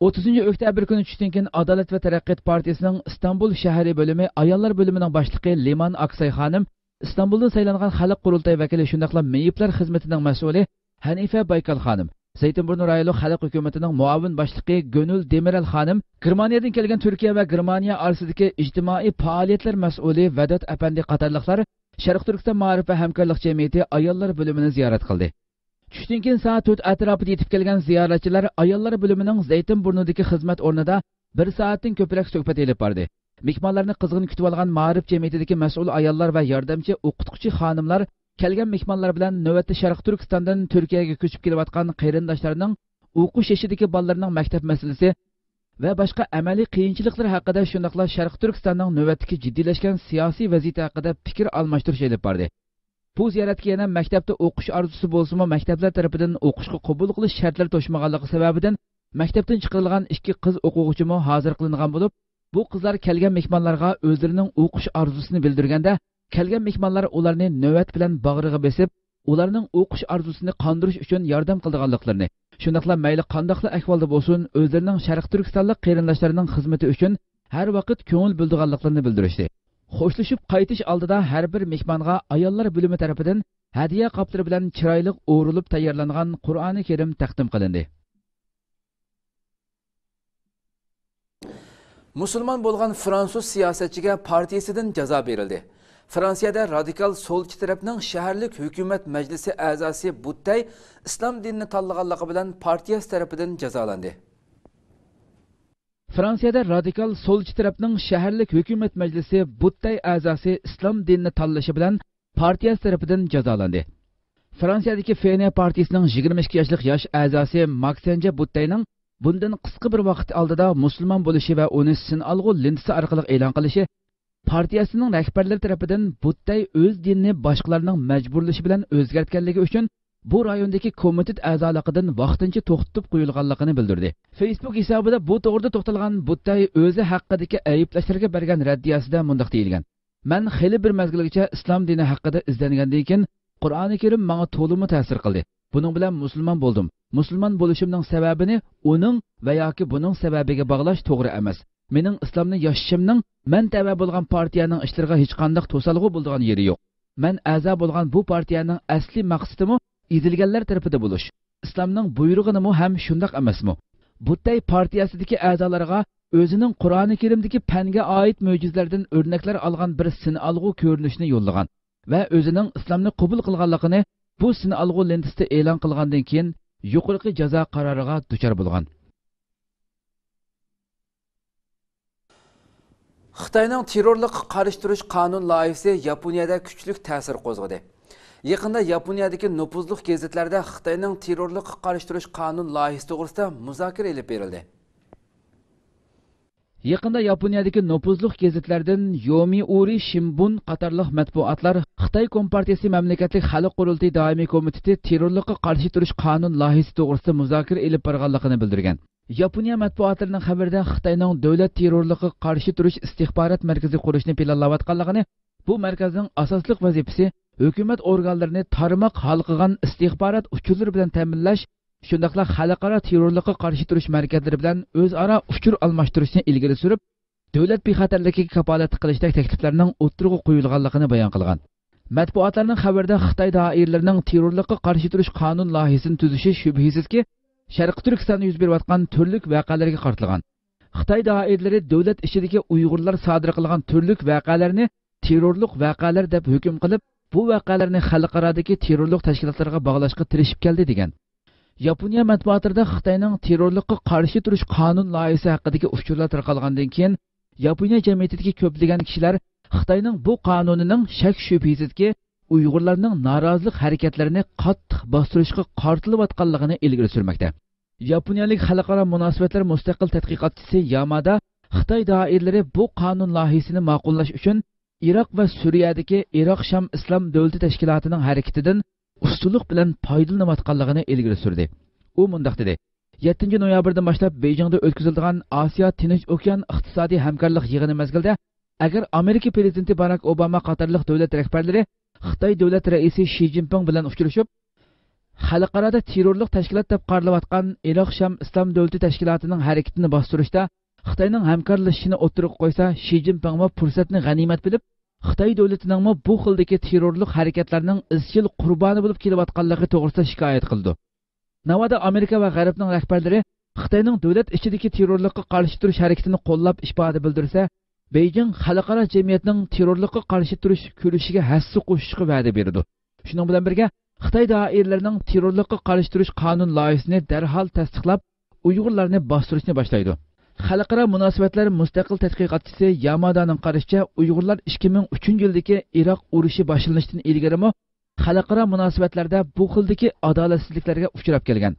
ئوتتۇزىنچى ئۆكتەبىر كۈنى چۈشتىن كېيىن ئادالەت ۋە تەرەققىيات پارتىيىسىنىڭ ئىستانبۇل شەھىرى بۆلۈمى ئاياللار بۆلۈمىنىڭ باشلىقى لىمان ئاكساي خانىم، ئىستانبۇلدىن سايلانغان خەلق قۇرۇلتايى ۋەكىلى، شۇنداقلا مېيىپلەر خىزمىتىنىڭ مەسئۇلى ھەنىفە بايكال خانىم، زەيتىنبۇرنۇ رايونلۇق خەلق ھۆكۈمىتىنىڭ مۇئاۋىن باشلىقى گۆنۈل دېمىرەل خانىم، گېرمانىيەدىن كەلگەن تۈركىيە ۋە گېرمانىيە ئارىسىدىكى ئىجتىمائىي پائالىيەتلەر مەسئۇلى ۋەدات ئەپەندى قاتارلىقلار شەرقىي تۈركىستان مائارىپ ۋە ھەمكارلىق جەمئىيىتى ئاياللار بۆلۈمىنى زىيارەت قىلدى. چۈشتىن كېيىن سائەت تۆت ئەتراپىدا يېتىپ كەلگەن زىيارەتچىلەر ئاياللار بۆلۈمىنىڭ زەيتىنبۇرنۇدىكى خىزمەت ئورنىدا بىر سائەتتىن كۆپرەك سۆھبەت ئېلىپ باردى. مېھمانلارنى قىزغىن كۈتۈۋالغان مائارىپ جەمئىيىتىدىكى مەسئۇل ئاياللار ۋە ياردەمچى ئوقۇتقۇچى خانىملار كەلگەن مېھمانلار بىلەن نۆۋەتتە شەرقىي تۈركىستاندىن تۈركىيەگە كۆچۈپ كېلىۋاتقان قېرىنداشلارنىڭ ئوقۇش يېشىدىكى بالىلىرىنىڭ مەكتەپ مەسىلىسى ۋە باشقا ئەمەلىي قىيىنچىلىقلىرى ھەققىدە، شۇنداقلا شەرقىي تۈركىستاننىڭ نۆۋەتتىكى جىددىيلەشكەن سىياسىي ۋەزىيىتى ھەققىدە پىكىر ئالماشتۇرۇش ئېلىپ باردى. بۇ زىيارەتكە يەنە مەكتەپتە ئوقۇش ئارزۇسى بولسىمۇ، مەكتەپلەر تەرىپىدىن ئوقۇشقا قوبۇل قىلىش شەرتلىرى توشمىغانلىقى سەۋەبىدىن، مەكتەپتىن چىقىرىلغان ئىككى قىز ئوقۇغۇچىمۇ ھازىر قىلىنغان بولۇپ، بۇ قىزلار كەلگەن مېھمانلارغا ئۆزلىرىنىڭ ئوقۇش ئارزۇسىنى بىلدۈرگەندە، كەلگەن مېھمانلار ئۇلارنى نۆۋەت بىلەن باغرىغا بېسىپ، ئۇلارنىڭ ئوقۇش ئارزۇسىنى قاندۇرۇش ئۈچۈن ياردەم قىلىدىغانلىقلىرىنى، شۇنداقلا مەيلى قانداقلا ئەھۋالدا بولسۇن، ئۆزلىرىنىڭ شەرقىي تۈركىستانلىق قېرىنداشلىرىنىڭ خىزمىتى ئۈچۈن ھەر ۋاقىت كۆڭۈل بۆلىدىغانلىقلىرىنى بىلدۈرۈشتى. خوشلىشىپ قايتىش ئالدىدا ھەر بىر مېھمانغا ئاياللار بۆلۈمى تەرىپىدىن ھەدىيە قاپلىرى بىلەن چىرايلىق ئورۇلۇپ تەييارلانغان قۇرئانى كەرىم تەقدىم قىلىندى. مۇسۇلمان بولغان فرانسۇز سىياسەتچىگە پارتىيىسىدىن جازا بېرىلدى. فرانسىيەدە رادىكال سولچى تەرەپنىڭ شەھەرلىك ھۆكۈمەت مەجلىسى ئەزاسى بۇتتەي ئىسلام دىنىنى تاللىغانلىقى بىلەن پارتىيەسى تەرىپىدىن جازالاندى. فرانسىيەدە رادىكال سولچى تەرەپنىڭ شەھەرلىك ھۆكۈمەت مەجلىسى بۇتتەي ئەزاسى ئىسلام دىنىنى تاللىشى بىلەن پارتىيەسى تەرىپىدىن جازالاندى. فرانسىيەدىكى فېنې پارتىيىسىنىڭ يىگىرمە ئىككى ياشلىق ياش ئەزاسى ماكسەنجە بۇتتەينىڭ بۇندىن قىسقا بىر ۋاقىت ئالدىدا مۇسۇلمان بولۇشى ۋە ئۇنى سىنئالغۇ لېنتىسى ئارقىلىق ئېلان قىلىشى پارتىيەسىنىڭ رەھبەرلىرى تەرىپىدىن بۇتتەي ئۆز دىنىنى باشقىلارنىڭ مەجبۇرلىشى بىلەن ئۆزگەرتكەنلىكى ئۈچۈن بۇ رايوندىكى كومىتېت ئەزالىقىدىن ۋاقتىنچە توختىتىپ قويۇلغانلىقىنى بىلدۈردى. فېيسبۇك ھېسابىدا بۇ توغرىدا توختالغان بۇتتەي ئۆزى ھەققىدىكى ئەيىبلەشلەرگە بەرگەن رەددىيەسىدە مۇنداق دېيىلگەن: مەن خېلى بىر مەزگىلگىچە ئىسلام دىنى ھەققىدە ئىزدەنگەندىن كېيىن، قۇرئانى كەرىم ماڭا تولىمۇ تەسىر قىلدى. بۇنىڭ بىلەن مۇسۇلمان بولدۇم. مۇسۇلمان بولۇشۇمنىڭ سەۋەبىنى ئۇنىڭ ۋە ياكى بۇنىڭ سەۋەبىگە باغلاش توغرا ئەمەس. مېنىڭ ئىسلامنى ياشىشىمنىڭ مەن تەۋە بولغان پارتىيەنىڭ ئىشلىرىغا ھېچقانداق توسالغۇ بولىدىغان يېرى يوق. مەن ئەزا بولغان بۇ پارتىيەنىڭ ئەسلىي مەقسىتىمۇ ئېزىلگەنلەر تەرىپىدە بولۇش. ئىسلامنىڭ بۇيرۇغىنىمۇ ھەم شۇنداق ئەمەسمۇ؟ بۇتتەي پارتىيەسىدىكى ئەزالارغا ئۆزىنىڭ قۇرئانى كەرىمدىكى پەنگە ئائىت مۆجىزىلەردىن ئۆرنەكلەر ئالغان بىر سىنئالغۇ كۆرۈنۈشىنى يوللىغان ۋە ئۆزىنىڭ ئىسلامنى قوبۇل قىلغانلىقىنى بۇ سىنئالغۇ لېنتىسىدا ئېلان قىلغاندىن كېيىن، يۇقىرىقى جازا قارارىغا دۇچار بولغان. خىتاينىڭ تېررورلۇققا قارشى تۇرۇش قانۇن لايىھىسى ياپونىيەدە كۈچلۈك تەسىر قوزغىدى. يېقىندا ياپونىيەدىكى نوپۇزلۇق گېزىتلەردە خىتاينىڭ تېررورلۇققا قارشى تۇرۇش قانۇن لايىھىسى توغرىسىدا مۇزاكىرە ئېلىپ بېرىلدى. يېقىندا ياپونىيەدىكى نوپۇزلۇق گېزىتلەردىن يومىئۇرى شىمبۇن قاتارلىق مەتبۇئاتلار خىتاي كومپارتىيىسى مەملىكەتلىك خەلق قۇرۇلتىيى دائىمىي كومىتېتى تېررورلۇققا قارشى تۇرۇش قانۇن لايىھىسى توغرىسىدا مۇزاكىرە ئېلىپ بارغانلىقىنى بىلدۈرگەن. ياپونىيە مەتبۇئاتلىرىنىڭ خەۋىرىدە خىتاينىڭ دۆلەت تېررورلۇقىغا قارشى تۇرۇش ئىستىخبارات مەركىزى قۇرۇشنى پىلانلاۋاتقانلىقىنى، بۇ مەركەزنىڭ ئاساسلىق ۋەزىپىسى ھۆكۈمەت ئورگانلىرىنى تارماق ھالقىغان ئىستىخبارات ئۇچۇرلىرى بىلەن تەمىنلەش، شۇنداقلا خەلقئارا تېررورلۇققا قارشى تۇرۇش مەركەزلىرى بىلەن ئۆزئارا ئۇچۇر ئالماشتۇرۇشنى ئىلگىرى سۈرۈپ، دۆلەت بىخەتەرلىكىگە كاپالەتلىك قىلىشتەك تەكلىپلەرنىڭ ئوتتۇرىغا قويۇلغانلىقىنى بايان قىلغان. مەتبۇئاتلارنىڭ خەۋىرىدە خىتاي دائىرىلىرىنىڭ تېررورلۇققا قارشى تۇرۇش قانۇن لايىھىسىنى تۈزۈشى شۈبھىسىزكى، شەرقىي تۈركىستاندا يۈز بېرىۋاتقان تۈرلۈك ۋەقەلەرگە قارىتىلغان. خىتاي دائىرىلىرى دۆلەت ئىچىدىكى ئۇيغۇرلار سادىر قىلغان تۈرلۈك ۋەقەلەرنى تېررورلۇق ۋەقەلەر دەپ ھۆكۈم قىلىپ، بۇ ۋەقەلەرنى خەلقئارادىكى تېررورلۇق تەشكىلاتلىرىغا باغلاشقا تىرىشىپ كەلدى، دېگەن. ياپونىيە مەتبۇئاتلىرىدا خىتاينىڭ تېررورلۇققا قارشى تۇرۇش قانۇن لايىھىسى ھەققىدىكى ئۇچۇرلار تارقالغاندىن كېيىن، ياپونىيە جەمئىيىتىدىكى كۆپلىگەن كىشىلەر خىتاينىڭ بۇ قانۇنىنىڭ شەك-شۈبھىسىزكى ئۇيغۇرلارنىڭ نارازىلىق ھەرىكەتلىرىنى قاتتىق باستۇرۇشقا قارىتىلىۋاتقانلىقىنى ئىلگىرى سۈرمەكتە. ياپونىيەلىك خەلقئارا مۇناسىۋەتلەر مۇستەقىل تەتقىقاتچىسى يامادا خىتاي دائىرىلىرى بۇ قانۇن لايىھىسىنى ماقۇللاش ئۈچۈن ئىراق ۋە سۈرىيەدىكى ئىراق شام ئىسلام دۆلىتى تەشكىلاتىنىڭ ھەرىكىتىدىن ئۇستىلىق بىلەن پايدىلىنىۋاتقانلىقىنى ئىلگىرى سۈردى. ئۇ مۇنداق دېدى: يەتتىنچى نويابىردىن باشلاپ بېيجىڭدا ئۆتكۈزۈلىدىغان ئاسىيا تىنچ ئوكيان ئىقتىسادىي ھەمكارلىق يىغىنى مەزگىلىدە، ئەگەر ئامېرىكا پىرېزىدېنتى باراك ئوباما قاتارلىق دۆلەت رەھبەرلىرى خىتاي دۆلەت رەئىسى شى جىنپىڭ بىلەن ئۇچرىشىپ، خەلقئارادا تېررورلۇق تەشكىلات دەپ قارىلىۋاتقان ئىراق شام ئىسلام دۆلىتى تەشكىلاتىنىڭ ھەرىكىتىنى باستۇرۇشتا خىتاينىڭ ھەمكارلىشىشىنى ئوتتۇرىغا قويسا، شى جىنپىڭمۇ پۇرسەتنى غەنىيمەت بىلىپ، خىتاي دۆلىتىنىڭمۇ بۇ خىلدىكى تېررورلۇق ھەرىكەتلەرنىڭ ئىزچىل قۇربانى بولۇپ كېلىۋاتقانلىقى توغرىسىدا شىكايەت قىلىدۇ. ناۋادا ئامېرىكا ۋە غەربنىڭ رەھبەرلىرى خىتاينىڭ دۆلەت ئىچىدىكى تېررورلۇققا قارشى تۇرۇش ھەرىكىتىنى قوللاپ ئىپادە بىلدۈرسە، بېيجىڭ خەلقئارا جەمئىيەتنىڭ تېررورلۇققا قارشى تۇرۇش كۈرىشىگە ھەسسە قوشۇشقا ۋەدە بېرىدۇ. شۇنىڭ بىلەن بىرگە، خىتاي دائىرىلىرىنىڭ تېررورلۇققا قارشى تۇرۇش قانۇن لايىھىسىنى دەرھال تەستىقلاپ، ئۇيغۇرلارنى باستۇرۇشنى باشلايدۇ. خەلقئارا مۇناسىۋەتلەر مۇستەقىل تەتقىقاتچىسى يامادانىڭ قارىشىچە، ئۇيغۇرلار ئىككى مىڭ ئۈچىنچى يىلدىكى ئىراق ئۇرۇشى باشلىنىشتىن ئىلگىرىمۇ خەلقئارا مۇناسىۋەتلەردە بۇ خىلدىكى ئادالەتسىزلىكلەرگە ئۇچراپ كەلگەن.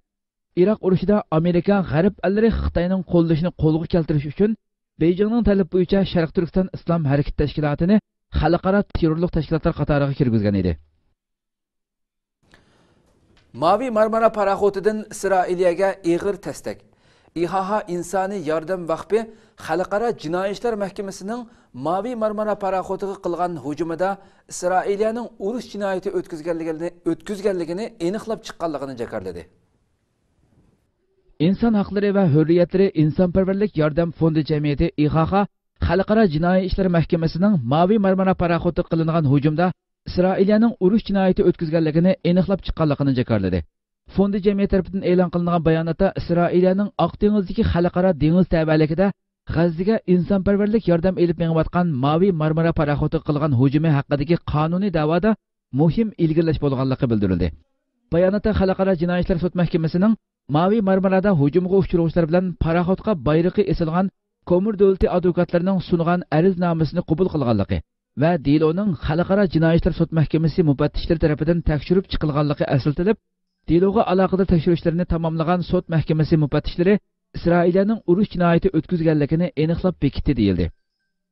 ئىراق ئۇرۇشىدا ئامېرىكا غەرب ئەللىرى خىتاينىڭ قوللىشىنى قولغا كەلتۈرۈش ئۈچۈن بېيجىڭنىڭ تەلىپى بويىچە شەرقىي تۈركىستان ئىسلام ھەرىكىتى تەشكىلاتىنى خەلقئارا تېررورلۇق تەشكىلاتلار قاتارىغا كىرگۈزگەن ئىدى. ماۋى مارمارا پاراخوتىدىن ئىسرائىلىيەگە ئېغىر تەستەك. ئىھاھا ئىنسانىي ياردەم ۋەقپى خەلقئارا جىنايى ئىشلار مەھكىمىسىنىڭ ماۋى مارمارا پاراخوتىغا قىلغان ھۇجۇمىدا ئىسرائىلىيەنىڭ ئۇرۇش جىنايىتى ئۆتكۈزگەنلىكىنى، ئۆتكۈزگەنلىكىنى ئېنىقلاپ چىققانلىقىنى جاكارلىدى. ئىنسان ھەقلىرى ۋە ھۆررىيەتلىرى ئىنسانپەرۋەرلىك ياردەم فوندى جەمئىيىتى ئىخاخا خەلقئارا جىنايى ئىشلار مەھكىمىسىنىڭ ماۋى مارمارا پاراخوتىغا قىلىنغان ھۇجۇمدا ئىسرائىلىيەنىڭ ئۇرۇش جىنايىتى ئۆتكۈزگەنلىكىنى ئېنىقلاپ چىققانلىقىنى جاكارلىدى. فوندى جەمئىيەت تەرىپىدىن ئېلان قىلىنغان باياناتتا ئىسرائىلىيەنىڭ ئاق دېڭىزدىكى خەلقئارا دېڭىز تەۋەلىكىدە غەززىگە ئىنسانپەرۋەرلىك ياردەم ئېلىپ مېڭىۋاتقان ماۋى مارمارا پاراخوتىغا قىلغان ھۇجۇمى ھەققىدىكى قانۇنىي دەۋادا مۇھىم ئىلگىرىلەش بولغانلىقى بىلدۈرۈلدى. باياناتتا خەلقئارا جىنايى ئىشلار سوت مەھكىمىسىنىڭ ماۋى مارمارادا ھۇجۇمغا ئۇچرىغۇچىلار بىلەن پاراخوتقا بايرىقى ئېسىلغان كومۇر دۆلىتى ئادۋوكاتلىرىنىڭ سۇنغان ئەرزنامىسىنى قوبۇل قىلغانلىقى ۋە دېلونىڭ خەلقئارا جىنايى ئىشلار سوت مەھكىمىسى مۇپەتتىشلىرى تەرىپىدىن تەكشۈرۈپ چىقىلغانلىقى ئەسلىتىلىپ، دېلوغا ئالاقىدار تەكشۈرۈشلىرىنى تاماملىغان سوت مەھكىمىسى مۇپەتتىشلىرى ئىسرائىلىيەنىڭ ئۇرۇش جىنايىتى ئۆتكۈزگەنلىكىنى ئېنىقلاپ بېكىتتى، دېيىلدى.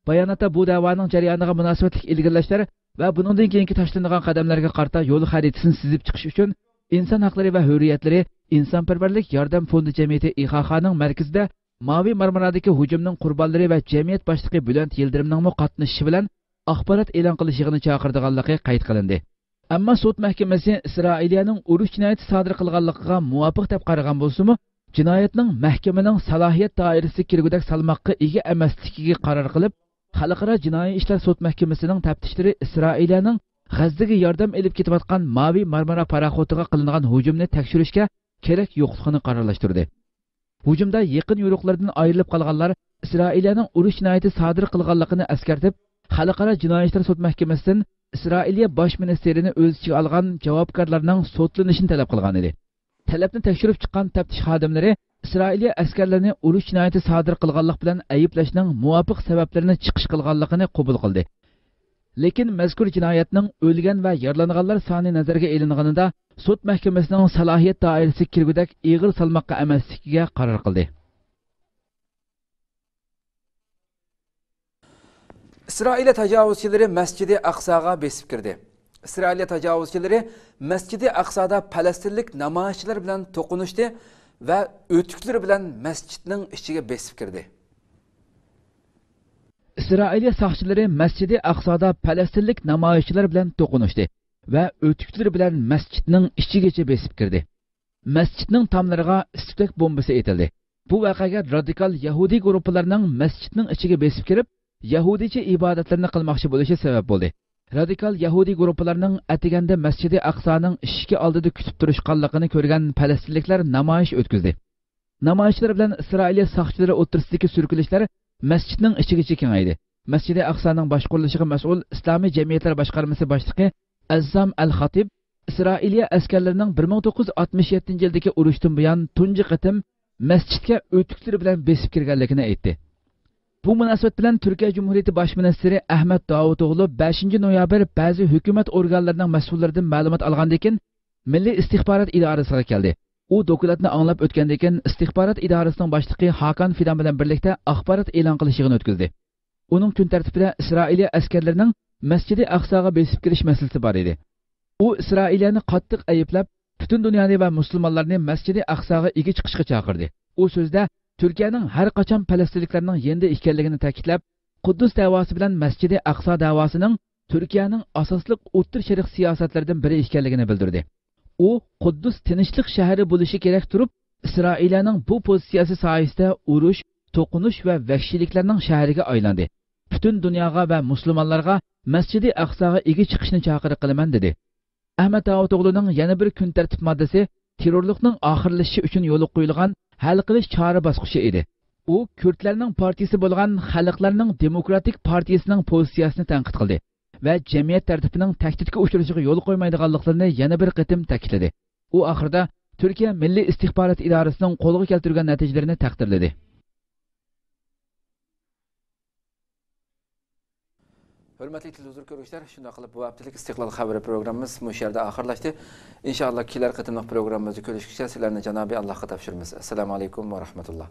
باياناتتا بۇ دەۋانىڭ جەريانىغا مۇناسىۋەتلىك ئىلگىرىلەشلەر ۋە بۇنىڭدىن كېيىنكى تاشلىنىدىغان قەدەملەرگە قارىتا يول خەرىتىسىنى سىزىپ چىقىش ئۈچۈن ئىنسان ھەقلىرى ۋە ھۆررىيەتلىرى ئىنسانپەرۋەرلىك ياردەم فوندى جەمئىيىتى ئىخاخانىڭ مەركىزىدە ماۋى مارمارادىكى ھۇجۇمنىڭ قۇربانلىرى ۋە جەمئىيەت باشلىقى بۈلەنت يىلدىرىمنىڭمۇ قاتنىشىشى بىلەن ئاخبارات ئېلان قىلىش يىغىنى چاقىرىدىغانلىقى قەيت قىلىندى. ئەمما سوت مەھكىمىسى ئىسرائىلىيەنىڭ ئۇرۇش جىنايىتى سادىر قىلغانلىقىغا مۇۋاپىق دەپ قارىغان بولسىمۇ، جىنايەتنىڭ مەھكىمىنىڭ سالاھىيەت دائىرىسىگە كىرگۈدەك سالماققا ئىگە ئەمەسلىكىگە قارار قىلىپ، خەلقئارا جىنايى ئىشلار سوت مەھكىمىسىنىڭ تەپتىشلىرى ئىسرائىلىيەنىڭ غەززىگە ياردەم ئېلىپ كېتىۋاتقان ماۋى مارمارا پاراخوتىغا قىلىنغان ھۇجۇمنى تەكشۈرۈشكە كېرەك يوقلۇقىنى قارارلاشتۇردى. ھۇجۇمدا يېقىن يورۇقلىرىدىن ئايرىلىپ قالغانلار ئىسرائىلىيەنىڭ ئۇرۇش جىنايىتى سادىر قىلغانلىقىنى ئەسكەرتىپ، خەلقئارا جىنايى ئىشلار سوت مەھكىمىسىدىن ئىسرائىلىيە باش مىنىستىرىنى ئۆز ئىچىگە ئالغان جاۋابكارلارنىڭ سوتلىنىشىنى تەلەپ قىلغان ئىدى. تەلەپنى تەكشۈرۈپ چىققان تەپتىش خادىملىرى ئىسرائىلىيە ئەسكەرلىرىنى ئۇرۇش جىنايىتى سادىر قىلغانلىق بىلەن ئەيىبلەشنىڭ مۇۋاپىق سەۋەبلىرىنى چىقىش قىلغانلىقىنى قوبۇل قىلدى. لېكىن مەزكۇر جىنايەتنىڭ ئۆلگەن ۋە يارىلانغانلار سانى نەزەرگە ئېلىنغىنىدا، سوت مەھكىمىسىنىڭ سالاھىيەت دائىرىسىگە كىرگۈدەك ئېغىر سالماققا ئەمەسلىكىگە قارار قىلدى. ئىسرائىلىيە تاجاۋۇزچىلىرى مەسچىدى ئەقساغا بېسىپ كىردى. ئىسرائىلىيە تاجاۋۇزچىلىرى مەسچىدى ئەقسادا پەلەستىنلىك نامايىشچىلار بىلەن توقۇنۇشتى ۋە ئۆتۈكلىرى بىلەن مەسچىتنىڭ ئىچىگە بېسىپ كىردى. ئىسرائىلىيە ساقچىلىرى مەسچىدى ئەقسادا پەلەستىنلىك نامايىشچىلار بىلەن توقۇنۇشتى ۋە ئۆتۈكلىرى بىلەن مەسچىتنىڭ ئىچىگىچە بېسىپ كىردى. مەسچىتنىڭ تاملىرىغا ئىس-تۈتەك بومبىسى ئېتىلدى. بۇ ۋەقەگە رادىكال يەھۇدىي گۇرۇپپىلارنىڭ مەسچىتنىڭ ئىچىگە بېسىپ كىرىپ، يەھۇدىيچە ئىبادەتلىرىنى قىلماقچى بولۇشى سەۋەب بولدى. رادىكال يەھۇدىي گۇرۇپپىلارنىڭ ئەتىگەندە مەسچىدى ئەقسانىڭ ئىشىكى ئالدىدا كۈتۈپ تۇرۇشقانلىقىنى كۆرگەن پەلەستىنلىكلەر نامايىش ئۆتكۈزدى. نامايىشچىلار بىلەن ئىسرائىلىيە ساقچىلىرى ئوتتۇرىسىدىكى سۈركىلىشلەر مەسچىتنىڭ ئىچىگىچە كېڭەيدى. مەسچىدى ئەقسانىڭ باشقۇرۇلۇشىغا مەسئۇل ئىسلامىي جەمئىيەتلەر باشقارمىسى باشلىقى ئەززام ئەل خاتىب ئىسرائىلىيە ئەسكەرلىرىنىڭ بىر مىڭ توققۇز يۈز ئاتمىش يەتتىنچى يىلدىكى ئۇرۇشتىن بۇيان تۇنجى قېتىم مەسچىتكە ئۆتۈكلىرى بىلەن بېسىپ كىرگەنلىكىنى ئېيتتى. بۇ مۇناسىۋەت بىلەن تۈركىيە جۇمھۇرىيىتى باش مىنىستىرى ئەھمەت داۋۇتئوغلۇ بەشىنچى نويابىر بەزى ھۆكۈمەت ئورگانلىرىنىڭ مەسئۇللىرىدىن مەلۇمات ئالغاندىن كېيىن، مىللىي ئىستىخبارات ئىدارىسىغا كەلدى. ئۇ دوكلاتنى ئاڭلاپ ئۆتكەندىن كېيىن، ئىستىخبارات ئىدارىسىنىڭ باشلىقى ھاكان فىدان بىلەن بىرلىكتە ئاخبارات ئېلان قىلىش يىغىنى ئۆتكۈزدى. ئۇنىڭ كۈن تەرتىپىدە ئىسرائىلىيە ئەسكەرلىرىنىڭ مەسچىدى ئەقساغا بېسىپ كىرىش مەسىلىسى بار ئىدى. ئۇ ئىسرائىلىيەنى قاتتىق ئەيىبلەپ، پۈتۈن دۇنيانى ۋە مۇسۇلمانلارنى مەسچىدى ئەقساغا ئىگە چىقىشقا چاقىردى. ئۇ سۆزىدە تۈركىيەنىڭ ھەر قاچان پەلەستىنلىكلەرنىڭ يېنىدا ئىكەنلىكىنى تەكىتلەپ، قۇددۇس دەۋاسى بىلەن مەسچىدى ئەقسا دەۋاسىنىڭ تۈركىيەنىڭ ئاساسلىق ئوتتۇرا شەرق سىياسەتلىرىدىن بىرى ئىكەنلىكىنى بىلدۈردى. ئۇ قۇددۇس تىنچلىق شەھىرى بولۇشى كېرەك تۇرۇپ، ئىسرائىلىيەنىڭ بۇ پوزىتسىيەسى سايىسىدە ئۇرۇش، توقۇنۇش ۋە ۋەھشىيلىكلەرنىڭ شەھىرىگە ئايلاندى. پۈتۈن دۇنياغا ۋە مۇسۇلمانلارغا مەسچىدى ئەقساغا ئىگە چىقىشنى چاقىرىق قىلىمەن، دېدى. ئەھمەد داۋۇتئوغلۇنىڭ يەنە بىر كۈن تەرتىپ ماددىسى تېررورلۇقنىڭ ئاخىرلىشىشى ئۈچۈن يولغا قويۇلغان ھەل قىلىش چارە باسقۇچى ئىدى. ئۇ كۈردلەرنىڭ پارتىيىسى بولغان خەلقلەرنىڭ دېموكراتىك پارتىيىسىنىڭ پوزىتسىيەسىنى تەنقىد قىلدى ۋە جەمئىيەت تەرتىپىنىڭ تەھدىتكە ئۇچرىشىغا يول قويمايدىغانلىقلىرىنى يەنە بىر قېتىم تەكىتلىدى. ئۇ ئاخىرىدا تۈركىيە مىللىي ئىستىخبارات ئىدارىسىنىڭ قولغا كەلتۈرگەن نەتىجىلىرىنى تەقدىرلىدى. ھۆرمەتلىك تېلېۋىزور كۆرگۈچىلەر، شۇنداق قىلىپ بۇ ھەپتىلىك ئىستىقلال خەۋىرى پروگراممىمىز مۇشۇ يەردە ئاخىرلاشتى. ئىنشائاللا كېلەر قېتىملىق پروگراممىمىزدا كۆرۈشكىچە سىلەرنى جانابى ئاللاھقا تاپشۇرىمىز. ئەسسالامۇ ئەلەيكۇم ۋە رەھمەتۇللا.